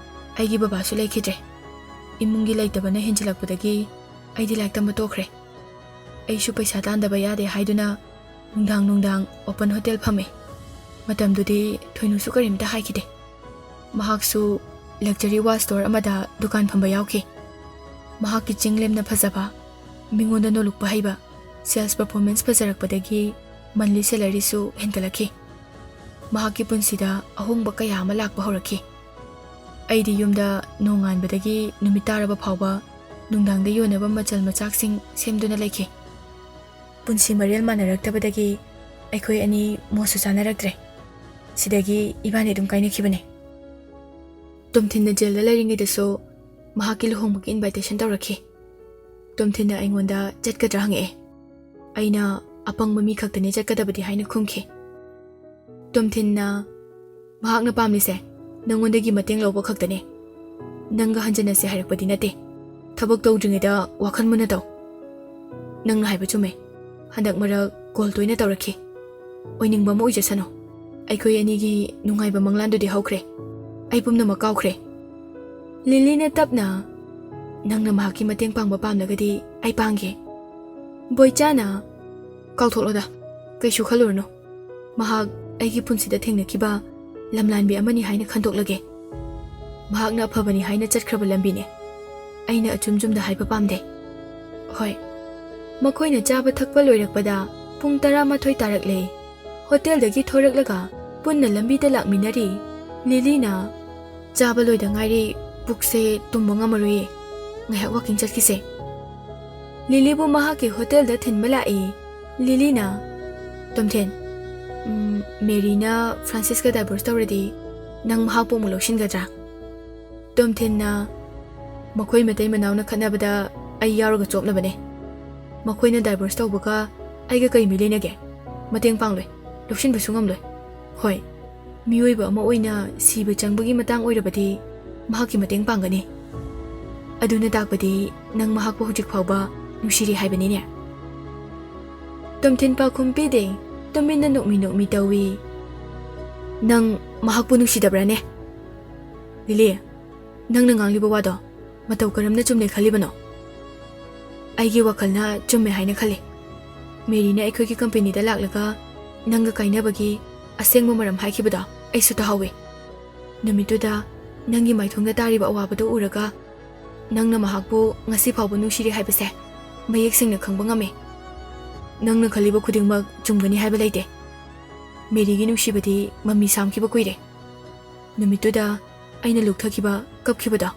ꯑꯩꯒꯤ ꯕꯕꯥꯁꯨ ꯂꯩꯈꯤꯗ꯭ꯔꯦ꯫ ꯏꯃꯨꯡꯒꯤ ꯂꯩꯇꯕꯅ ꯍꯦꯟꯖꯤꯜꯂꯛꯄꯗꯒꯤ ꯑꯩꯗꯤ ꯂꯥꯏꯔꯤꯛ ꯇꯝꯕ ꯇꯣꯛꯈ꯭ꯔꯦ꯫ ꯑꯩꯁꯨ ꯄꯩꯁꯥ ꯇꯥꯟꯗꯕ ꯌꯥꯗꯦ ꯍꯥꯏꯗꯨꯅ ꯅꯨꯡꯗꯥꯡ ꯅꯨꯡꯗꯥꯡ ꯑꯣꯄꯟ ꯍꯣꯇꯦꯜ ꯐꯝꯃꯦ꯫ ꯃꯇꯝꯗꯨꯗꯤ ꯊꯣꯏꯅꯨꯁꯨ ꯀꯔꯤꯝꯇ ꯍꯥꯏꯈꯤꯗꯦ꯫ ꯃꯍꯥꯛꯁꯨ ꯂꯛꯖꯔꯤ ꯋꯥꯆ ꯁ꯭ꯇꯣꯔ ꯑꯃꯗ ꯗꯨꯀꯥꯟ ꯐꯝꯕ ꯌꯥꯎꯈꯤ꯫ ꯃꯍꯥꯛꯀꯤ ꯆꯤꯡ ꯂꯦꯝꯅ ꯐꯖꯕ, ꯃꯤꯉꯣꯟꯗ ꯅꯣꯂꯨꯛꯄ ꯍꯩꯕ, ꯁꯦꯜꯁ ꯄꯔꯐꯣꯔꯃꯦꯟꯁ ꯐꯖꯔꯛꯄꯗꯒꯤ ꯃꯟꯂꯤ ꯁꯦꯂꯔꯤꯁꯨ ꯍꯦꯟꯒꯠꯂꯛꯈꯤ꯫ ꯃꯍꯥꯛꯀꯤ ꯄꯨꯟꯁꯤꯗ ꯑꯍꯣꯡꯕ ꯀꯌꯥ ꯑꯃ ꯂꯥꯛꯄ ꯍꯧꯔꯛꯈꯤ꯫ ꯑꯩꯗꯤ ꯌꯨꯝꯗ ꯅꯣꯡꯉꯥꯟꯕꯗꯒꯤ ꯅꯨꯃꯤꯠ ꯇꯥꯔꯕ ꯐꯥꯎꯕ ꯅꯨꯡꯗꯥꯡꯗ ꯌꯣꯟꯅꯕ ꯃꯆꯜ ꯃꯆꯥꯛꯁꯤꯡ ꯁꯦꯝꯗꯨꯅ ꯂꯩꯈꯤ꯫ ꯄꯨꯟꯁꯤ ꯃꯔꯦꯜ ꯃꯥꯟꯅꯔꯛꯇꯕꯗꯒꯤ ꯑꯩꯈꯣꯏ ꯑꯅꯤ ꯃꯣꯠꯁꯨ ꯆꯥꯅꯔꯛꯇ꯭ꯔꯦ꯫ ꯁꯤꯗꯒꯤ ꯏꯕꯥꯅꯤ ꯑꯗꯨꯝ ꯀꯥꯏꯅꯈꯤꯕꯅꯦ꯫ ꯇꯣꯝꯊꯤꯟꯅ ꯖꯦꯜꯗ ꯂꯩꯔꯤꯉꯩꯗꯁꯨ ꯃꯍꯥꯛꯀꯤ ꯂꯨꯍꯣꯡꯕꯒꯤ ꯏꯟꯚꯥꯏꯇꯦꯁꯟ ꯇꯧꯔꯛꯈꯤ꯫ ꯇꯣꯝꯊꯤꯟꯅ ꯑꯩꯉꯣꯟꯗ ꯆꯠꯀꯗ꯭ꯔꯥ ꯍꯪꯉꯛꯑꯦ꯫ ꯑꯩꯅ ꯑꯄꯪꯕ ꯃꯤ ꯈꯛꯇꯅꯤ ꯆꯠꯀꯗꯕꯗꯤ ꯍꯥꯏꯅ ꯈꯨꯝꯈꯤ꯫ ꯇꯣꯝꯊꯤꯟꯅ, "ꯃꯍꯥꯛꯅ ꯄꯥꯝꯂꯤꯁꯦ ꯅꯪꯉꯣꯟꯗꯒꯤ ꯃꯇꯦꯡ ꯂꯧꯕ ꯈꯛꯇꯅꯦ꯫ ꯅꯪꯒ ꯍꯟꯖꯟꯅꯁꯦ ꯍꯥꯏꯔꯛꯄꯗꯤ ꯅꯠꯇꯦ꯫ ꯊꯕꯛ ꯇꯧꯗ꯭ꯔꯤꯉꯩꯗ ꯋꯥꯈꯜ ꯃꯨꯟꯅ ꯇꯧ꯫ ꯅꯪꯅ ꯍꯥꯏꯕ ꯆꯨꯝꯃꯦ꯫ ꯍꯟꯗꯛ ꯃꯔꯛ ꯀꯣꯜ ꯇꯣꯏꯅ ꯇꯧꯔꯛꯈꯤ꯫ ꯑꯣꯏꯅꯤꯡꯕ ꯑꯃ ꯑꯣꯏꯖꯁꯅꯨ꯫ ꯑꯩꯈꯣꯏ ꯑꯅꯤꯒꯤ ꯅꯨꯡꯉꯥꯏꯕ ꯃꯪꯂꯥꯟꯗꯨꯗꯤ ꯍꯧꯈ꯭ꯔꯦ꯫ ꯑꯩ ꯄꯨꯝꯅꯃꯛ ꯀꯥꯎꯈ꯭ꯔꯦ꯫" ꯂꯤꯂꯤꯅ ꯇꯞꯅ, "ꯅꯪꯅ ꯃꯍꯥꯛꯀꯤ ꯃꯇꯦꯡ ꯄꯥꯡꯕ ꯄꯥꯝꯂꯒꯗꯤ ꯑꯩ ꯄꯥꯡꯒꯦ꯫" ꯕꯣꯏꯆꯥꯅ, "ꯀꯥꯎꯊꯣꯛꯂꯣꯗ, ꯀꯩꯁꯨ ꯈꯜꯂꯨꯔꯅꯨ꯫ ꯃꯍꯥꯛ ꯑꯩꯒꯤ ꯄꯨꯟꯁꯤꯗ ꯊꯦꯡꯅꯈꯤꯕ ꯂꯝꯂꯥꯟꯕꯤ ꯑꯃꯅꯤ ꯍꯥꯏꯅ ꯈꯟꯗꯣꯛꯂꯒꯦ꯫ ꯃꯍꯥꯛꯅ ꯑꯐꯕꯅꯤ ꯍꯥꯏꯅ ꯆꯠꯈ꯭ꯔꯕ ꯂꯝꯕꯤꯅꯦ꯫ ꯑꯩꯅ ꯑꯆꯨꯝ ꯆꯨꯝꯗ ꯍꯥꯏꯕ ꯄꯥꯝꯗꯦ꯫" ꯍꯣꯏ꯫ ꯃꯈꯣꯏꯅ ꯆꯥꯕ ꯊꯛꯄ ꯂꯣꯏꯔꯛꯄꯗ ꯄꯨꯡ ꯇꯔꯥꯃꯥꯊꯣꯏ ꯇꯥꯔꯛꯂꯦ꯫ ꯍꯣꯇꯦꯜꯗꯒꯤ ꯊꯣꯔꯛꯂꯒ ꯄꯨꯟꯅ ꯂꯝꯕꯤꯗ ꯂꯥꯛꯃꯤꯟꯅꯔꯤ꯫ ꯂꯤꯂꯤꯅ, "ꯆꯥꯕ ꯂꯣꯏꯗ ꯉꯥꯏꯔꯤ, ꯄꯨꯛꯁꯦ ꯇꯨꯝꯕ ꯉꯝꯃꯔꯣꯏꯌꯦ꯫ ꯉꯥꯏꯍꯥꯛ ꯋꯥꯀꯤꯡ ꯆꯠꯈꯤꯁꯦ꯫" ꯂꯤꯂꯤꯕꯨ ꯃꯍꯥꯛꯀꯤ ꯍꯣꯇꯦꯜꯗ ꯊꯤꯟꯕ ꯂꯥꯛꯏ꯫ ꯂꯤꯂꯤꯅ, "ꯇꯣꯝꯊꯤꯟ, ꯎꯝ, ꯃꯦꯔꯤꯅ ꯐ꯭ꯔꯥꯟꯁꯤꯁꯀ ꯗꯥꯏꯚꯣꯔꯁ ꯇꯧꯔꯗꯤ ꯅꯪ ꯃꯍꯥꯛꯄꯨ ꯑꯃꯨꯛ ꯂꯧꯁꯤꯟꯒꯗ꯭ꯔꯥ?" ꯇꯣꯝꯊꯤꯟꯅ, "ꯃꯈꯣꯏ ꯃꯇꯩ ꯃꯅꯥꯎꯅ ꯈꯠꯅꯕꯗ ꯑꯩ ꯌꯥꯎꯔꯒ ꯆꯣꯞꯅꯕꯅꯦ꯫ ꯃꯈꯣꯏꯅ ꯗꯥꯏꯚꯣꯔꯁ ꯇꯧꯕꯒ ꯑꯩꯒ ꯀꯩ ꯃꯔꯤ ꯂꯩꯅꯒꯦ? ꯃꯇꯦꯡ ꯄꯥꯡꯂꯣꯏ, ꯂꯧꯁꯤꯟꯕꯁꯨ ꯉꯝꯂꯣꯏ꯫ ꯍꯣꯏ, ꯃꯤꯑꯣꯏꯕ ꯑꯃ ꯑꯣꯏꯅ ꯁꯤꯕ ꯆꯪꯕꯒꯤ ꯃꯇꯥꯡ ꯑꯣꯏꯔꯕꯗꯤ ꯃꯍꯥꯛꯀꯤ ꯃꯇꯦꯡ ꯄꯥꯡꯒꯅꯤ꯫ ꯑꯗꯨꯅ ꯇꯥꯛꯄꯗꯤ ꯅꯪ ꯃꯍꯥꯛꯄꯨ ꯍꯧꯖꯤꯛ ꯐꯥꯎꯕ ꯅꯨꯡꯁꯤꯔꯤ ꯍꯥꯏꯕꯅꯤꯅꯦ?" ꯇꯣꯝꯊꯤꯟ ꯄꯥꯎꯈꯨꯝ ꯄꯤꯗꯦ, ꯇꯨꯃꯤꯟꯅ ꯅꯣꯛꯃꯤ ꯅꯣꯛꯃꯤ ꯇꯧꯏ꯫ "ꯅꯪ ꯃꯍꯥꯛꯄꯨ ꯅꯨꯡꯁꯤꯗꯕ꯭ꯔꯥꯅꯦ?" "ꯂꯤꯂꯤ, ꯅꯪꯅ ꯉꯥꯡꯂꯤꯕ ꯋꯥꯗꯣ ꯃꯇꯧ ꯀꯔꯝꯅ ꯆꯨꯝꯂꯦ ꯈꯜꯂꯤꯕꯅꯣ?" "ꯑꯩꯒꯤ ꯋꯥꯈꯜꯅ ꯆꯨꯝꯃꯦ ꯍꯥꯏꯅ ꯈꯜꯂꯤ꯫ ꯃꯦꯔꯤꯅ ꯑꯩꯈꯣꯏꯒꯤ ꯀꯝꯄꯦꯅꯤꯗ ꯂꯥꯛꯂꯒ ꯅꯪꯒ ꯀꯥꯏꯅꯕꯒꯤ ꯑꯁꯦꯡꯕ ꯃꯔꯝ ꯍꯥꯏꯈꯤꯕꯗꯣ ꯑꯩꯁꯨ ꯇꯥꯍꯧꯋꯤ꯫ ꯅꯨꯃꯤꯠꯇꯨꯗ ꯅꯪꯒꯤ ꯃꯥꯏꯊꯣꯡꯗ ꯇꯥꯔꯤꯕ ꯑꯋꯥꯕꯗꯨ ꯎꯔꯒ ꯅꯪꯅ ꯃꯍꯥꯛꯄꯨ ꯉꯁꯤ ꯐꯥꯎꯕ ꯅꯨꯡꯁꯤꯔꯤ ꯍꯥꯏꯕꯁꯦ ꯃꯌꯦꯛ ꯁꯦꯡꯅ ꯈꯪꯕ ꯉꯝꯃꯤ꯫ ꯅꯪꯅ ꯈꯜꯂꯤꯕ ꯈꯨꯗꯤꯡꯃꯛ ꯆꯨꯝꯒꯅꯤ ꯍꯥꯏꯕ ꯂꯩꯇꯦ꯫ ꯃꯦꯔꯤꯒꯤ ꯅꯨꯡꯁꯤꯕꯗꯤ ꯃꯃꯤ ꯁꯥꯝꯈꯤꯕ ꯀꯨꯏꯔꯦ꯫ ꯅꯨꯃꯤꯠꯇꯨꯗ ꯑꯩꯅ ꯂꯨꯞꯊꯈꯤꯕ, ꯀꯞꯈꯤꯕꯗꯣ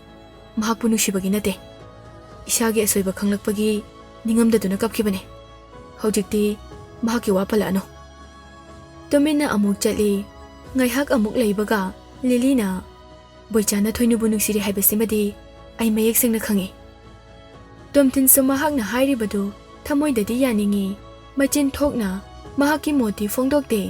ꯃꯍꯥꯛꯄꯨ ꯅꯨꯡꯁꯤꯕꯒꯤ ꯅꯠꯇꯦ, ꯏꯁꯥꯒꯤ ꯑꯁꯣꯏꯕ ꯈꯪꯂꯛꯄꯒꯤ ꯅꯤꯡꯉꯝꯗꯗꯨꯅ ꯀꯞꯈꯤꯕꯅꯦ꯫ ꯍꯧꯖꯤꯛꯇꯤ ꯃꯍꯥꯛꯀꯤ ꯋꯥ ꯄꯜꯂꯛꯑꯅꯨ꯫" ꯇꯨꯃꯤꯟꯅ ꯑꯃꯨꯛ ꯆꯠꯂꯤ꯫ ꯉꯥꯏꯍꯥꯛ ꯑꯃꯨꯛ ꯂꯩꯕꯒ ꯂꯤꯂꯤꯅ, "ꯕꯣꯏꯆꯥꯅ ꯊꯣꯏꯅꯨꯕꯨ ꯅꯨꯡꯁꯤꯔꯦ ꯍꯥꯏꯕꯁꯤꯃꯗꯤ ꯑꯩ ꯃꯌꯦꯛ ꯁꯦꯡꯅ ꯈꯪꯉꯤ꯫" ꯇꯣꯝꯊꯤꯟꯁꯨ ꯃꯍꯥꯛꯅ ꯍꯥꯏꯔꯤꯕꯗꯨ ꯊꯃꯣꯏꯗꯗꯤ ꯌꯥꯅꯤꯡꯉꯤ꯫ ꯃꯆꯤꯟ ꯊꯣꯛꯅ ꯃꯍꯥꯛꯀꯤ ꯃꯣꯠꯇꯤ ꯐꯣꯡꯗꯣꯛꯇꯦ꯫